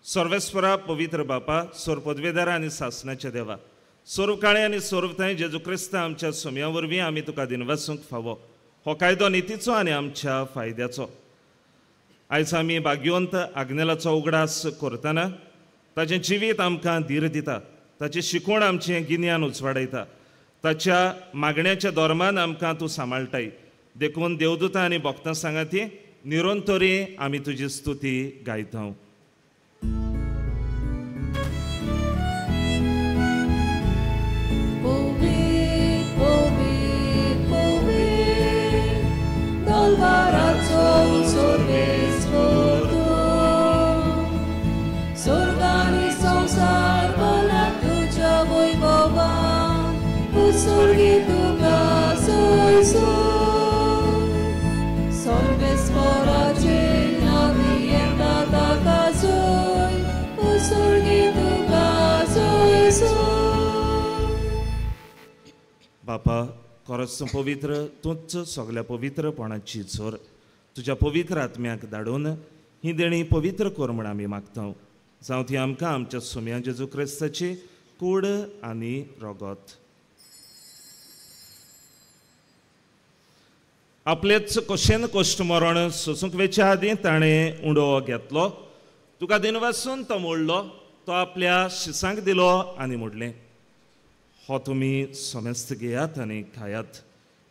सर्वेस्परा पवित्र बापा, सोर पदवेदारा आनी सासणाच्या देवा, सोर्व काळे आनी सोर्व थंय जेजू क्रिस्त आमच्या सोम्या वरवीं आमी तुका दिनवासूंक फावो. हो कायदो नितीचो आनी आमच्या फायद्याचो. आयज आमी भाग्यवंत आग्नेलाचो उगडास करतना ताचें जिवीत आमकां धीर दिता, ताची शिकवण आमचें गिन्यान उजवाडयता, ताच्या मागण्याच्या धर्मान आमकां तूं सांबाळटाय. देखून देवदूता आनी भक्तां सांगाती निरंतरी आमी तुजी स्तुती गायता. बापा, खरोच तूं पवित्र, तूंच सगल्या पवित्रपणाची जोर. तुज्या पवित्र आत्म्याक धाडून ही देणी पवित्र कर म्हूण आमी मागता. जावं ती आमकां आमच्या सोम्या जेजू क्रिस्ताची कूड आनी रगत. आपलेच कशेन कश्ट मरण सोसूंक वेच्या आदीं ताणें उंडो घेतलो, तुका दिनवासून तो मोडलो, तो आपल्या शिसांक दिलो आनी म्हणलें, हो तुमी समेस्त घेयात आनी खायात,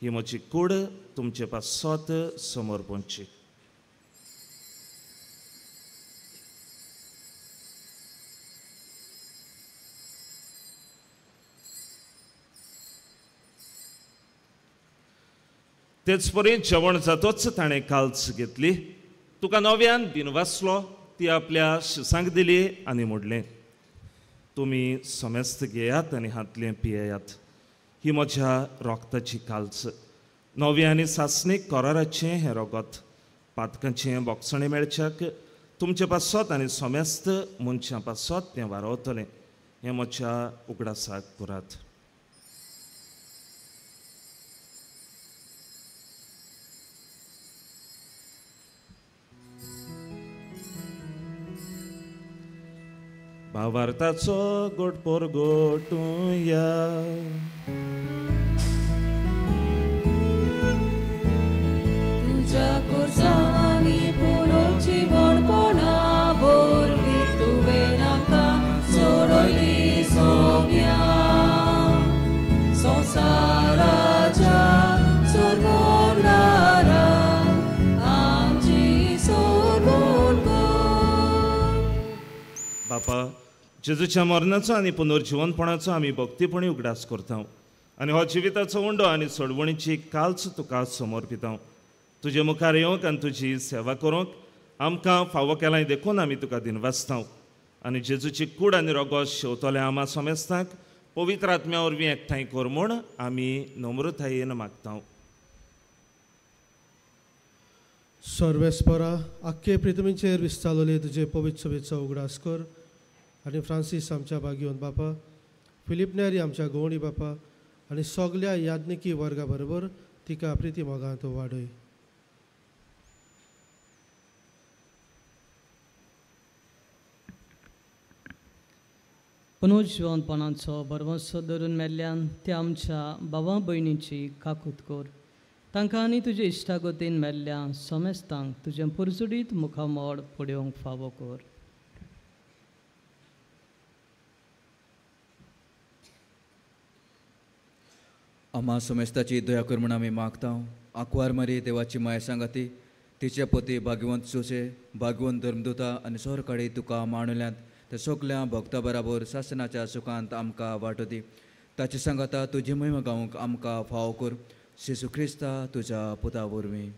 ही म्हजी कूड तुमचे पासत समर्पणची. तेच परी जेवण जातोच ताणें काल्च घेतली, तुका नव्यान दिनवासलो, ती आपल्या शिसांक दिली आनी म्हणलें, तुमी समेस्त घेयात आनी हातलें पियेयात, ही म्हज्या रोगताची काल्च, नव्या आनी सासणीक कराराचें हें रोगत, पातकांचें बोगसणें मेळच्याक तुमचे पासत आनी समेस्त मनशां पासत तें वारवतलें, हें म्हज्या उगडासाक पुरात. भावार्थाचो गोड परगटुया. तुज्या कोर्सांनी पुनर्जिवणपणा वरवीं तुवें आमकां सोडयली सोम्या, संवसाराच्या सोडवणारा आमची सोडवण कर. बापा, जेजूच्या मरणाचो आनी पुनर्जिवनपणाचो आमी भक्तीपणी उगडास करता आनी हो जिविताचो उंडो आनी सोडवणीची काल्च तुका समर्पिता. तुजे मुखार येवंक आनी तुजी सेवा करूंक आमकां फावो केलां देखून आमी तुका दिनवासता आनी जेजूची कूड आनी रोगोस शेवतले आमा समेस्तांक पवित्र आत्म्या वरवीं एकठांय कर म्हूण आमी नम्रतायेन मागता. सर्वेस्परा, आख्खे पृथ्वीचेर विस्तारलेले तुजे पवित्र सभेचो उगडास कर आनी फ्रांसीस आमच्या भाग्यवंत बापा, फिलीप नेरी आमच्या गोवणी बापा आनी सगल्या याज्ञिकी वर्गा बरोबर तिका प्रिती मोगांत वाडय. पुनर्जिवनपणाचो भरवंसो धरून मेल्ल्यान त्या आमच्या भावा भयणीची काकूत कर, तांकां आनी तुजे इश्टागतीन मेल्ल्या समेस्तांक तुजें पुरजुडीत मुखामळ पळोवंक फावो कर. आमा समेस्ताची दया कर म्हूण आमी मागता. आंकवार मारी देवाची माया सांगाती, तिचे पती भाग्यवंत सोसे, भाग्यवंत धर्मदुता आनी सोरकाडी तुका माणुल्यांत त्या सगल्या भक्ता बराबर सासनाच्या सुखांत आमकां वांटो दी. ताचे सांगाता तुजी महिमा गावंक आमकां फावो कर, जेजू क्रिस्ता तुज्या पुता वरवीं.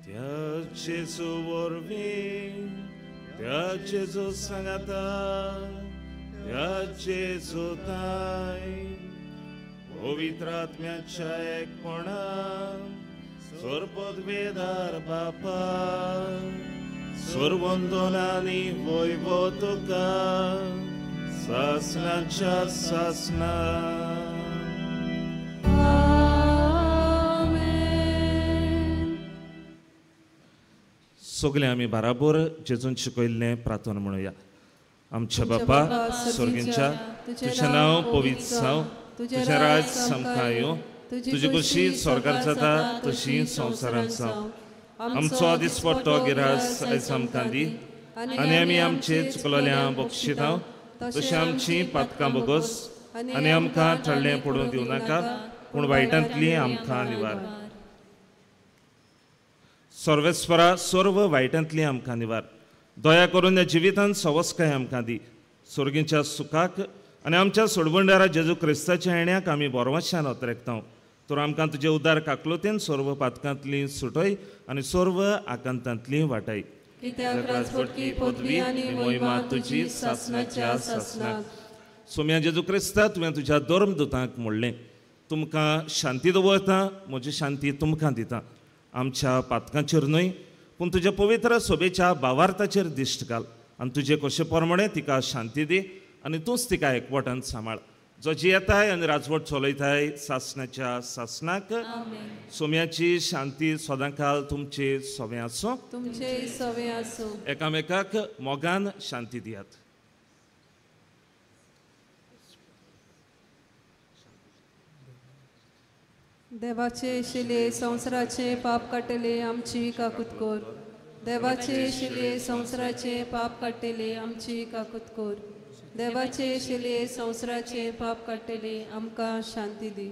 त्या जेजू वरवीं, त्या जेजू सांगाता, त्या जेजू ताय, पवित्र आत्म्याच्या एकपणान सर्वपदवेदार बापा, सर्वंदनानी वैभव तुका सासनाच्या सासना. सगळे आमी बराबर जेजून शिकयल्लें प्रार्थना म्हणुया. आमच्या बापा स्वर्गींच्या, तुजें नांव पवित्र जावं, तुजें राज सामकां येवं, तुजी खुशी स्वर्गार जाता तशी संवसारांत जावं. आमचो दिसपट्टो गिरास आयज आमकां दी आनी आमी आमचे चुकलेल्या बक्षिता तशें आमची पातकां बोगस आनी आमकां ठळ्ळें पडूंक दिवं नाका, पूण वायटांतली आमकां निवार. सर्वेस्परा, सर्व वायटांतली आमकां निवार. दया करून ह्या जिवितांत सवस्काय आमकां दी. स्वर्गींच्या सुखाक आनी आमच्या सोडवणदारा जेजू क्रिस्ताच्या येण्याक आमी बोरवाशान अत्रेकता. तर आमकां तुजे उदार काकलोतेन सर्व पातकांतली सुटय आनी सर्व आकांतांतली वाटाय. पदवी आनी मोहिमा तुजी सासनाच्या सासनाक. सोम्या जेजू क्रिस्ता, तुवें तुज्या धर्मदुतांक म्हणलें, तुमकां शांती दवरता, म्हजी शांती तुमकां दिता. आमच्या पातकांचेर न्हय पूण तुज्या पवित्र सोबेच्या भावार्थाचेर दिश्ट घाल आनी तुजे कशे प्रमाणे तिका शांती दी आनी तूंच तिका एकवटान सांबाळ. जो जियेताय आनी राजवट चलयताय सासणाच्या सासणाक। सोम्याची शांती सदांकाल तुमचे सवे आसूं, तुमचे सवे आसूं। एकामेकाक मोगान शांती दियात। देवाचे शिले संवसाराचे पाप काडटले आमची काकूत कर। देवाचे शिले संवसाराचे पाप काडटले आमची काकूत कर। देवाचे शिले संवसाराचे पाप काडटले आमकां शांती दी।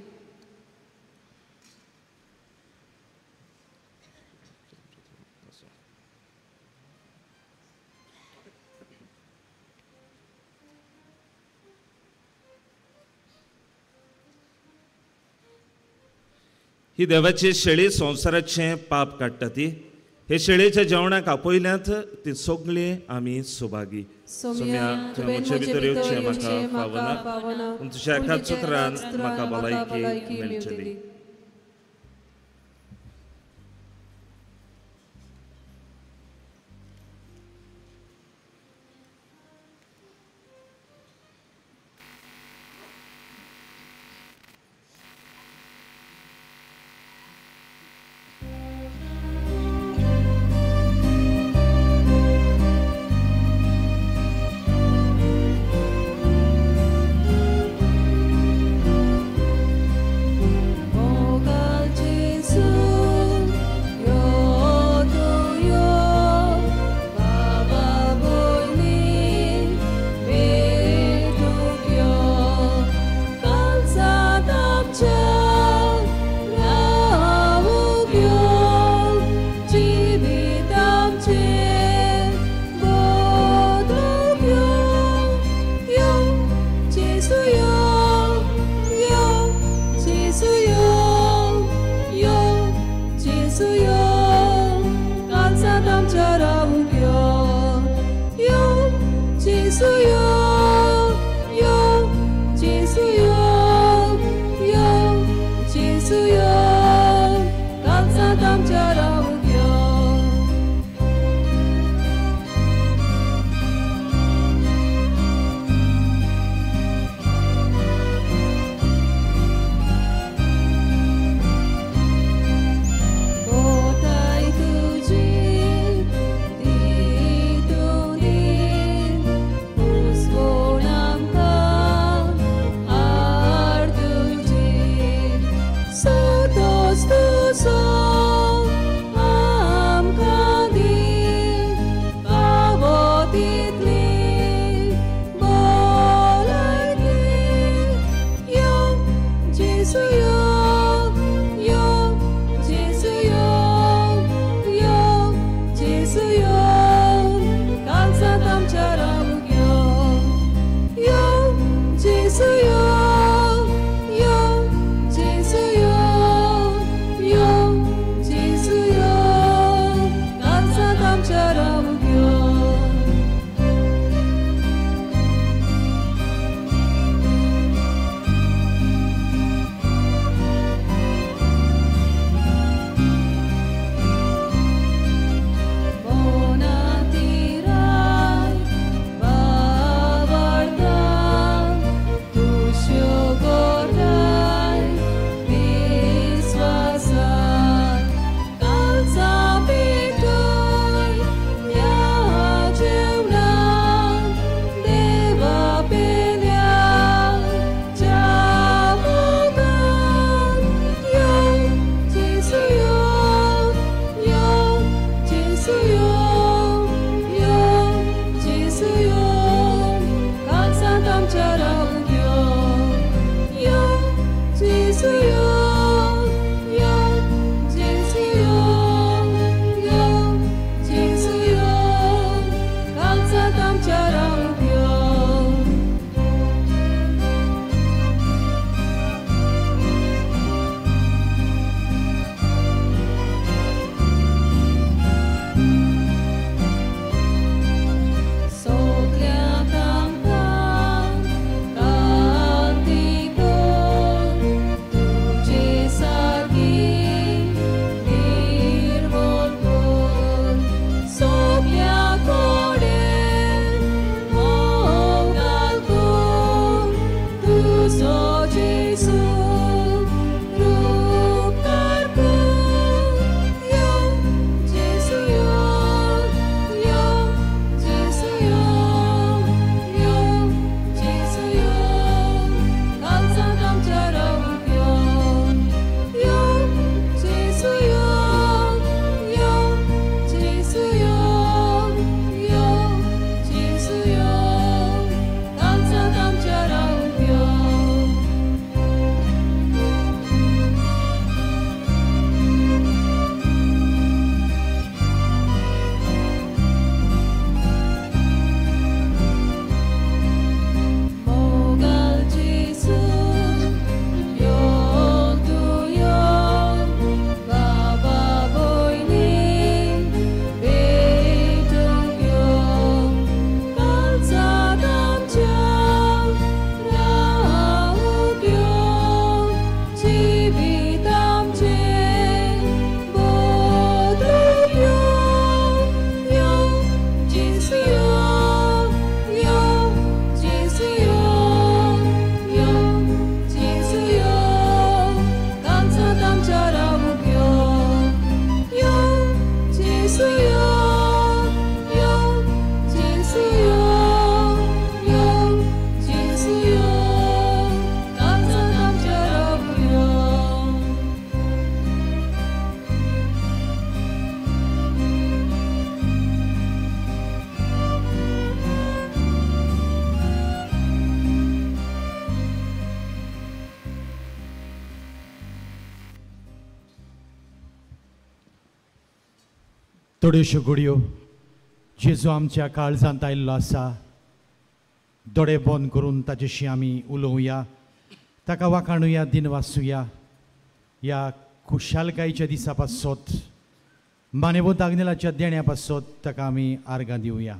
ही देवाची शेळी संवसाराचें पाप काडटा ती हे शेळीच्या जेवणाक आपयल्यांत ती सगळीं आमी सुभागी। सोम्या तुवें म्हजे भितर येवचें म्हाका पावना, पूण तुज्या एकाच उतरान म्हाका भलायकी मेळटली। थोड्योश्यो घडयो जेजू आमच्या काळजांत आयिल्लो आसा, दोळे बंद करून ताजेशी आमी उलोवया, ताका वाखाणुया, दिनवासुया. ह्या खुशालकायेच्या दिसा पासत, मानेवंत आग्नेलाच्या देण्या पासत ताका आमी आर्गां दिवया.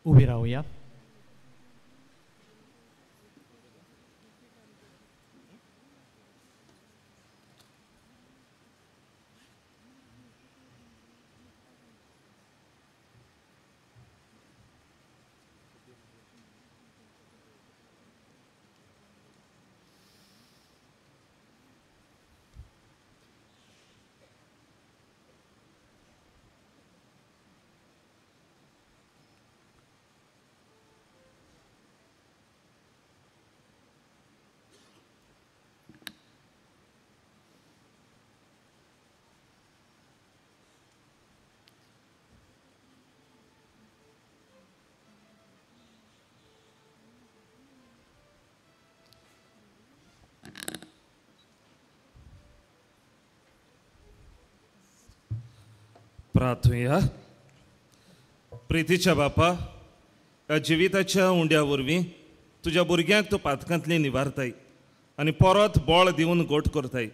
उबी रावया. प्रार्थुया. प्रितीच्या बापा, ह्या जिविताच्या उंड्या वरवीं तुज्या भुरग्यांक तूं पातकांतली निवारताय आनी परत बळ दिवन गोट करताय.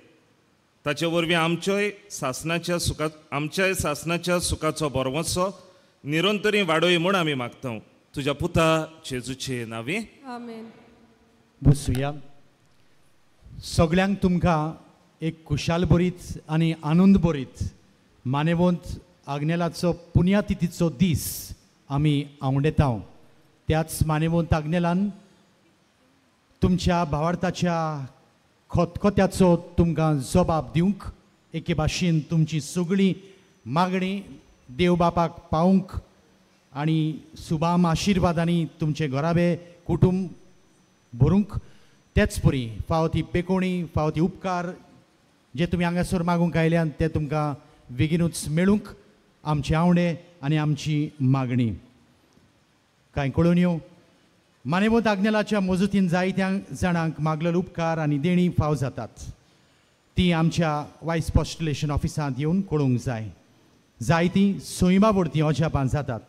ताचे वरवीं आमच्याय सासनाच्या सुखाचो बरवसो निरंतरी वाडोय म्हूण आमी मागता तुज्या पुता जेजूचे नांवी, आमेन. बसुया. सगळ्यांक तुमकां एक खुशालभरीत आनी आनंदभरीत मानेवंत आग्नेलाचो पुण्यातिथीचो दीस आमी आंवडेता. त्याच मानेवंत आग्नेलान तुमच्या भावार्थाच्या खतखत्याचो तुमकां जबाब दिवंक, एके भाशेन तुमची सगळी मागणी देव बापाक पावूंक आनी सुबाम आशिर्वादांनी तुमचे घराबे कुटुंब भरूंक, तेच परी फावो ती पेकोणी, फावो ती उपकार जे तुमी हांगासर मागूंक आयल्यान ते तुमकां बेगीनूच मेळूंक आमचे आवडे आनी आमची मागणी. कांय कळून येवं, मानेवंत आग्नेलाच्या मजतीन जायत्या जाणांक मागलेले उपकार आनी देणी फाव जातात, ती आमच्या वायस पोस्टुलेशन ऑफिसांत येवन कळूंक जाय. जायतीं सैमा भोरतीं अजापां जातात,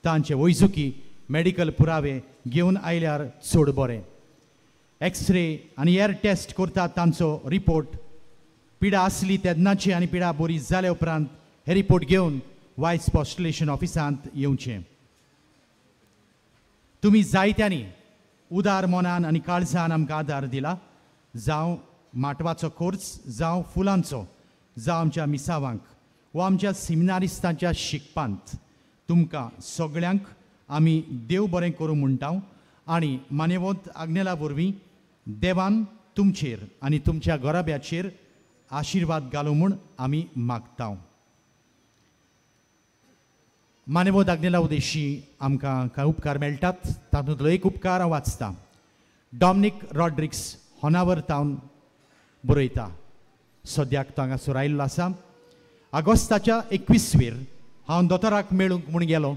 तांचे वैजकी मेडिकल पुरावे घेवन आयल्यार चड बरें. एक्सरे आनी एअर टेस्ट करतात तांचो रिपोर्ट, पिडा आसली तेन्नाची आनी पिडा बरी जाल्या उपरांत हे रिपोर्ट घेवन वायस पोस्टुलेशन ऑफिसांत येवचें. तुमी जायत्यांनी उदार मनान आनी काळजान आमकां आदार दिला, जावं माटवाचो खर्च, जावं फुलांचो, जावं आमच्या मिसावांक वा आमच्या सिमिनारिस्तांच्या शिकपांत. तुमकां सगळ्यांक आमी देव बरें करूं म्हणटा आनी मानेवंत आग्नेला वरवीं देवान तुमचेर आनी तुमच्या घराब्याचेर आशिर्वाद घालूं म्हूण आमी मागता. मानेवंत आग्नेला उदेशी आमकां कांय उपकार मेळटात, तातूंतलो एक उपकार हांव वाचता. डॉमनीक रॉड्रिक्स होनावर तावन बरयता, सद्याक तो हांगासर आयिल्लो आसा. आगोस्ताच्या 21वेर हांव दोतोराक मेळूंक म्हूण गेलो,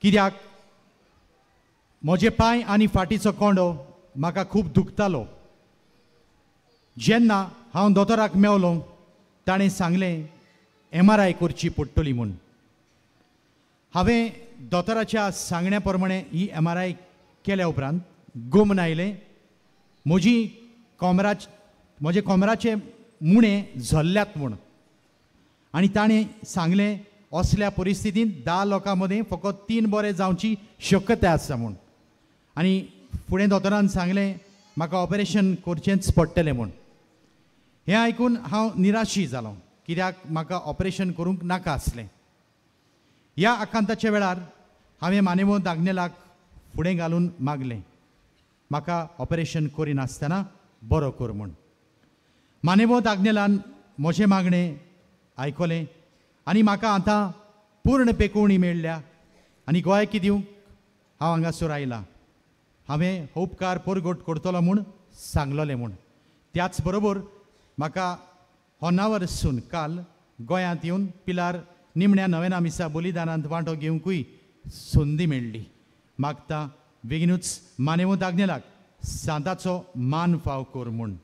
कित्याक म्हजे पांय आनी फाटीचो कोंडो म्हाका खूब दुखतालो. जेन्ना हांव दोतोराक मेवलो ताणें सांगलें MRI करची पडटली म्हूण. हांवें दोतोराच्या सांगण्या प्रमाणे ही MRI केल्या उपरांत गोमन आयलें म्हजी म्हजे कोमराचे मुणे झल्ल्यात म्हूण. आनी ताणें सांगलें असल्या परिस्थितींत 10 लोकां मदीं फकत 3 बरे जावची शक्यताय आसा म्हूण. आनी फुडें दोतोरान सांगलें म्हाका ऑपरेशन करचेंच पडटलें म्हूण. हें आयकून हांव निराशी जालो, कित्याक म्हाका ऑपरेशन करूंक नाका आसलें. ह्या आकांताच्या वेळार हांवें मानेवंत आग्नेलाक फुडें घालून मागलें, म्हाका ऑपरेशन करिनासतना बरो कर म्हूण. मानेवंत आग्नेलान म्हजें मागणें आयकलें आनी म्हाका आतां पूर्ण पेकोवणी मेळ्ळ्या आनी गोंयकी दिवंक हांव हांगासर आयलां. हांवें हो उपकार परगट करतलो म्हूण सांगलोलें म्हूण. त्याच बरोबर म्हाका होनावरसून काल गोंयांत येवन पिलार निमण्या नवेना मिसा बलिदानांत वांटो घेवंकूय संदी मेळ्ळी. मागता बेगिनूच मानेवंत आग्नेलाक सांताचो मान फाव कर म्हूण.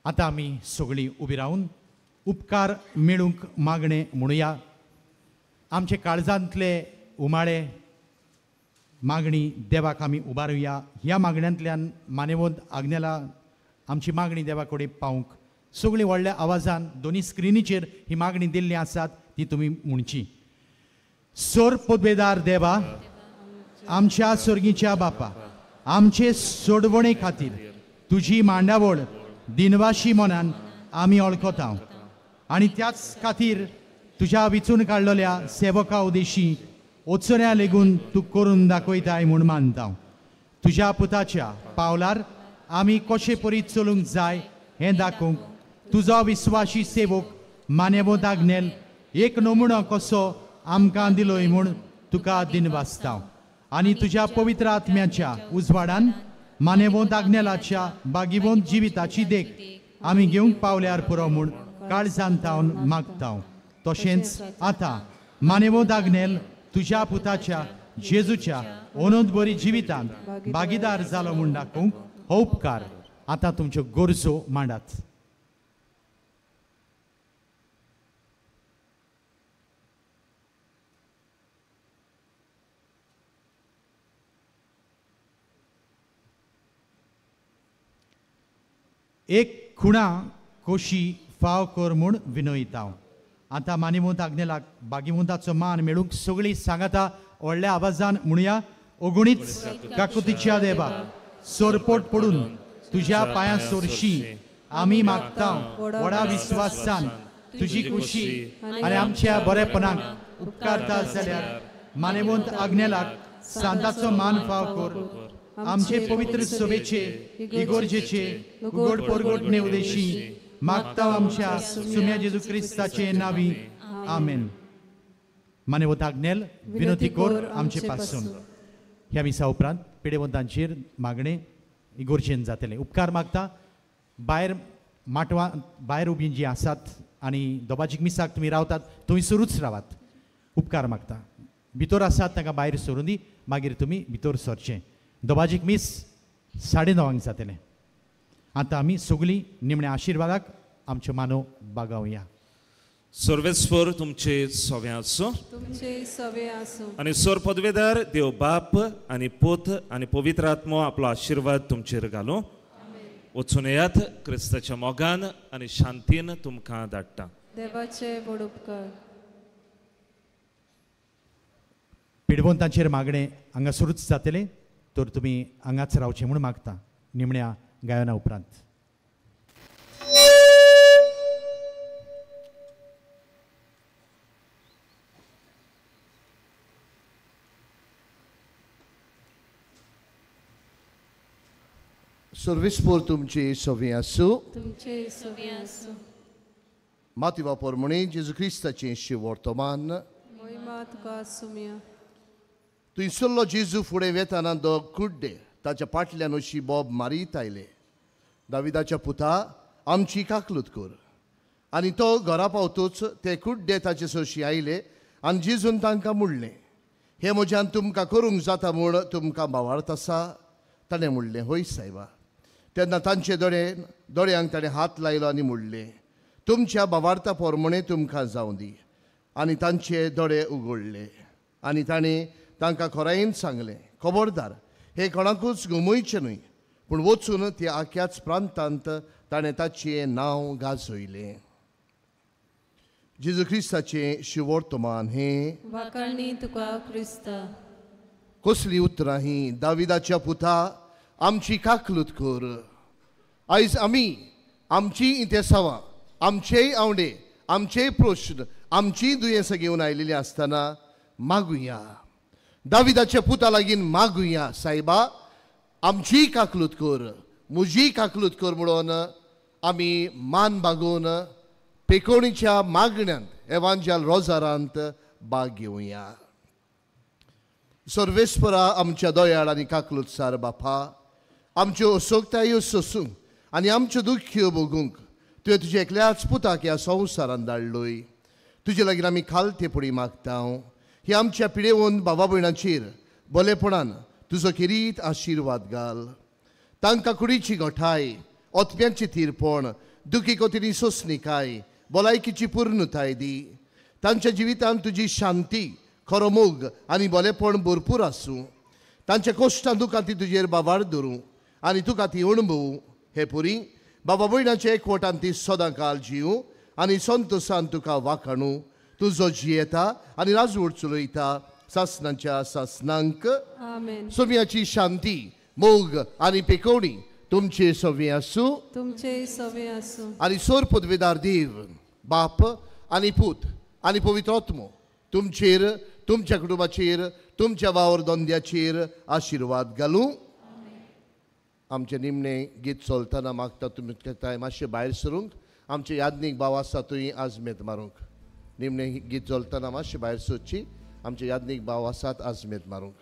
आतां आमी सगळीं उबी रावन उपकार मेळूंक मागणें म्हणुया. आमचे काळजांतले उमाळे मागणी देवाक आमी उबारुया. ह्या मागण्यांतल्यान मानेवंत आग्नेला आमची मागणी देवा कडेन पावूंक सगळीं व्हडल्या आवाजान दोनी स्क्रिनीचेर ही मागणी दिल्ली आसात ती तुमी म्हणची. सोर पदवेदार देवा, आमच्या सोर्गीच्या बापा, आमचे सोडवणे खातीर तुजी मांडावळ दिनवाशी मनान आमी वळखता आनी त्याच खातीर तुज्या विचून काडलेल्या सेवका उदेशी ओचऱ्या लेगून तूं करून दाखयताय म्हूण मानता. तुज्या पुताच्या पावलार आमी कशे परी चलूंक जाय हें दाखोवंक तुजो विस्वाशी सेवक मानेवंत आग्नेल एक नमुनो कसो आमकां दिलोय म्हूण तुका दिनवासता. आनी तुज्या पवित्र आत्म्याच्या उजवाडान मानेवंत आग्नेलाच्या बागिवंत जिविताची देख आमी घेवंक पावल्यार पुरो म्हूण काळजान तावन मागता. तशेंच आतां मानेवंत आग्नेल तुज्या पुताच्या जेजूच्या अनंत बरी जिवितांत भागीदार जालो म्हूण दाखोवंक हो उपकार आतां तुमच्यो गरजो मांडात. एक खुणा कोशी फाव कर म्हूण विनयता. आतां मानेवंत आग्नेलाक बागिवंताचो मान मेळूंक सगळीं सांगाता व्हडल्या आवाजान म्हणुया. ओगुणीच काकुतीच्या देवा, सोरपोट पडून तुज्या पांयां सोरशी आमी मागता व्हडा विस्वासान तुजी खुशी आनी आमच्या बरेपणाक उपकारता जाल्यार मानेवंत आग्नेलाक सांताचो मान फाव कर. आमचे पवित्र सभेचे इगोर्जेचे उगड परगटणे उदेशी मागता आमच्या सुम्या जेजू क्रिस्ताचे नावी, आमेन. मानेवंत आग्नेल विनोती कर आमचे पासून. ह्या मिसा उपरांत पिडेवंतांचेर मागणें इगोर्जेन जातलें. उपकार मागता भायर माटवा भायर उबी जी आसात आनी दोबाजीक मिसाक तुमी रावतात थंयसरूच रावात. उपकार मागता भितर आसात तांकां भायर सरून दी, मागीर तुमी भितर सरचें. दोबाजीक मीस 9:30 जातलें. आतां आमी सगळीं निमण्या आशिर्वादाक आमच्यो मानो बागावया. सर्वेस्पर तुमचे सवे आसूं, तुमचे सवे आसूं. आनी सोर पदवेदार देव बाप आनी पूत आनी पवित्र आत्मो आपलो आशिर्वाद तुमचेर घालूं. वचून येयात क्रिस्ताच्या मोगान आनी शांतीन तुमकां धाडटा. देवाचे व्हड उपकार. पिडवंतांचेर मागणें हांगासरूच जातलें तर तुमी हांगाच रावचें म्हूण मागता निमण्या गायना उपरांत. सर्विसपूर तुमची सवी आसूं, तुमचे सवी आसूं. माती वापर म्हणी जेजू क्रिस्ताचें शिवर्तमान मोहिमा तुका सुम्या. थंयसरलो जेजू फुडें वेताना दोग कुड्डे ताच्या पाटल्यान अशी बोब मारीत आयले, दाविदाच्या पुता आमची काकलूत कर. आनी तो घरा पावतूच ते कुड्डे ताचे सरशी आयले आनी जेजून तांकां म्हणलें, हें म्हज्यान तुमकां करूंक जाता म्हूण तुमकां भावार्थ आसा? ताणें म्हणलें, हय सायबा. तेन्ना तांचे दोळ्यांक ताणें हात लायलो आनी म्हणलें, तुमच्या भावार्था प्रमाणें तुमकां जावं दी. आनी तांचे दोळे उगडले आनी ताणें तांकां खोरायेन सांगलें, खबरदार हे कोणाकूच गमयचें न्हय. पूण वचून त्या आख्याच प्रांतांत ताणें ताचें नांव गाजयलें. जेजू क्रिस्ताचें शिवर्तमान हें. वाखाणी तुका क्रिस्ता. कसली उतरां हीं! दाविदाच्या पुता आमची काकलूत कर. आयज आमी आमची इंतेसांवां, आमचेय आवडे, आमचे प्रश्न आमची दुयेंसां घेवन आयिल्लीं आसतना मागुया. दाविदाच्या पुता लागीं मागुया, सायबा आमची काकलूत कर, म्हजी काकलूत कर म्हणून आमी मान बागोवन पेकोणीच्या मागण्यांत एवांजाल रोजारांत बाग घेवया. सर्वेस्परा आमच्या दयाळ आनी काकलूत सार बापा, आमच्यो असोगतायो सोसूंक आनी आमच्यो दुख्यो भोगूंक तुवें तुज्या एकल्याच पुताक ह्या संवसारान धाडलोय. तुजे लागीं आमी खालते पुडी मागता. ही आमच्या पिडेवन बाबा भयणाचेर बरेपणान तुजो खेरीत आशिर्वाद घाल. तांकां कुडीची गोठाय, ओतप्यांची थिरपण, दुखी कोतिनी सोंसणीकाय, भलायकीची पूर्णताय दी. तांच्या जिवितांत तुजी शांती, खरो मोग आनी बरेपण भरपूर आसूं. तांच्या कश्टां दुखां ती तुजेर बाबार धरूं आनी तुका ती अणभवूं. हे पुरी बाबा भयणाचे एकवटान ती सदां काल जिवूं आनी संतोसान तुका वाखाणू. तुजो जियेता आनी राजवट चलयता सासनाच्या सासनांक. सोम्याची शांती, मोग आनी पेकोवणी तुमचे सवे आसूं, तुमचे सवे आसूं. आनी सोर पदवेदार देव बाप आनी पूत आनी पवित्र आत्मो तुमचेर, तुमच्या कुटुंबाचेर, तुमच्या वावर धंद्याचेर आशिर्वाद घालूं. आमचें निमणें गीत चलतना मागता तुमी मातशें भायर सरूंक. आमचे यादनीक भाव आसा तुवें आजमेत मारूंक. निमणें गीत चलतना मातशें भायर सरची. आमचे यादनीक भाव आसात आजमेत मारूंक.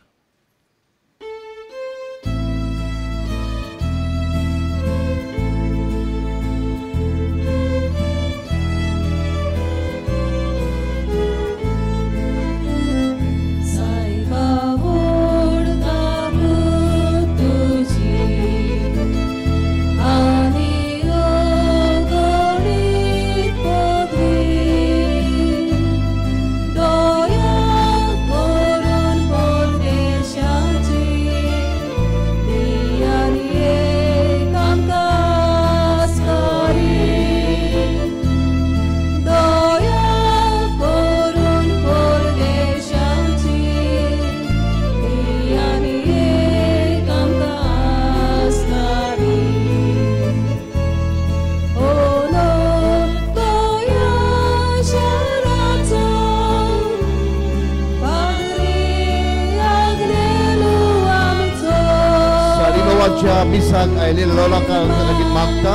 मिसाक आयलेल्या लोकांक लागीं मागता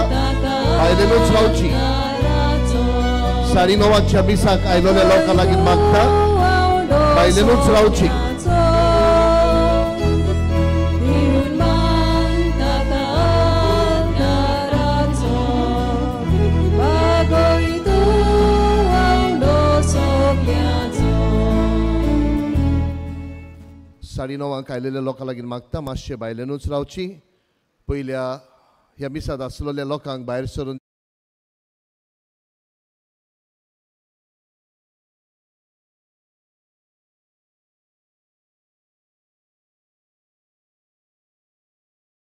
आयलेलोच रावची. 9:30 मिसाक आयलेल्या लोकां लागीं मागता आयलेलोच रावची. साडे णवांक आयलेल्या लोकां लागीं मागता मातशें बायलेनूच रावची. पयल्या ह्या मिसांत आसलेल्या लोकांक भायर सरून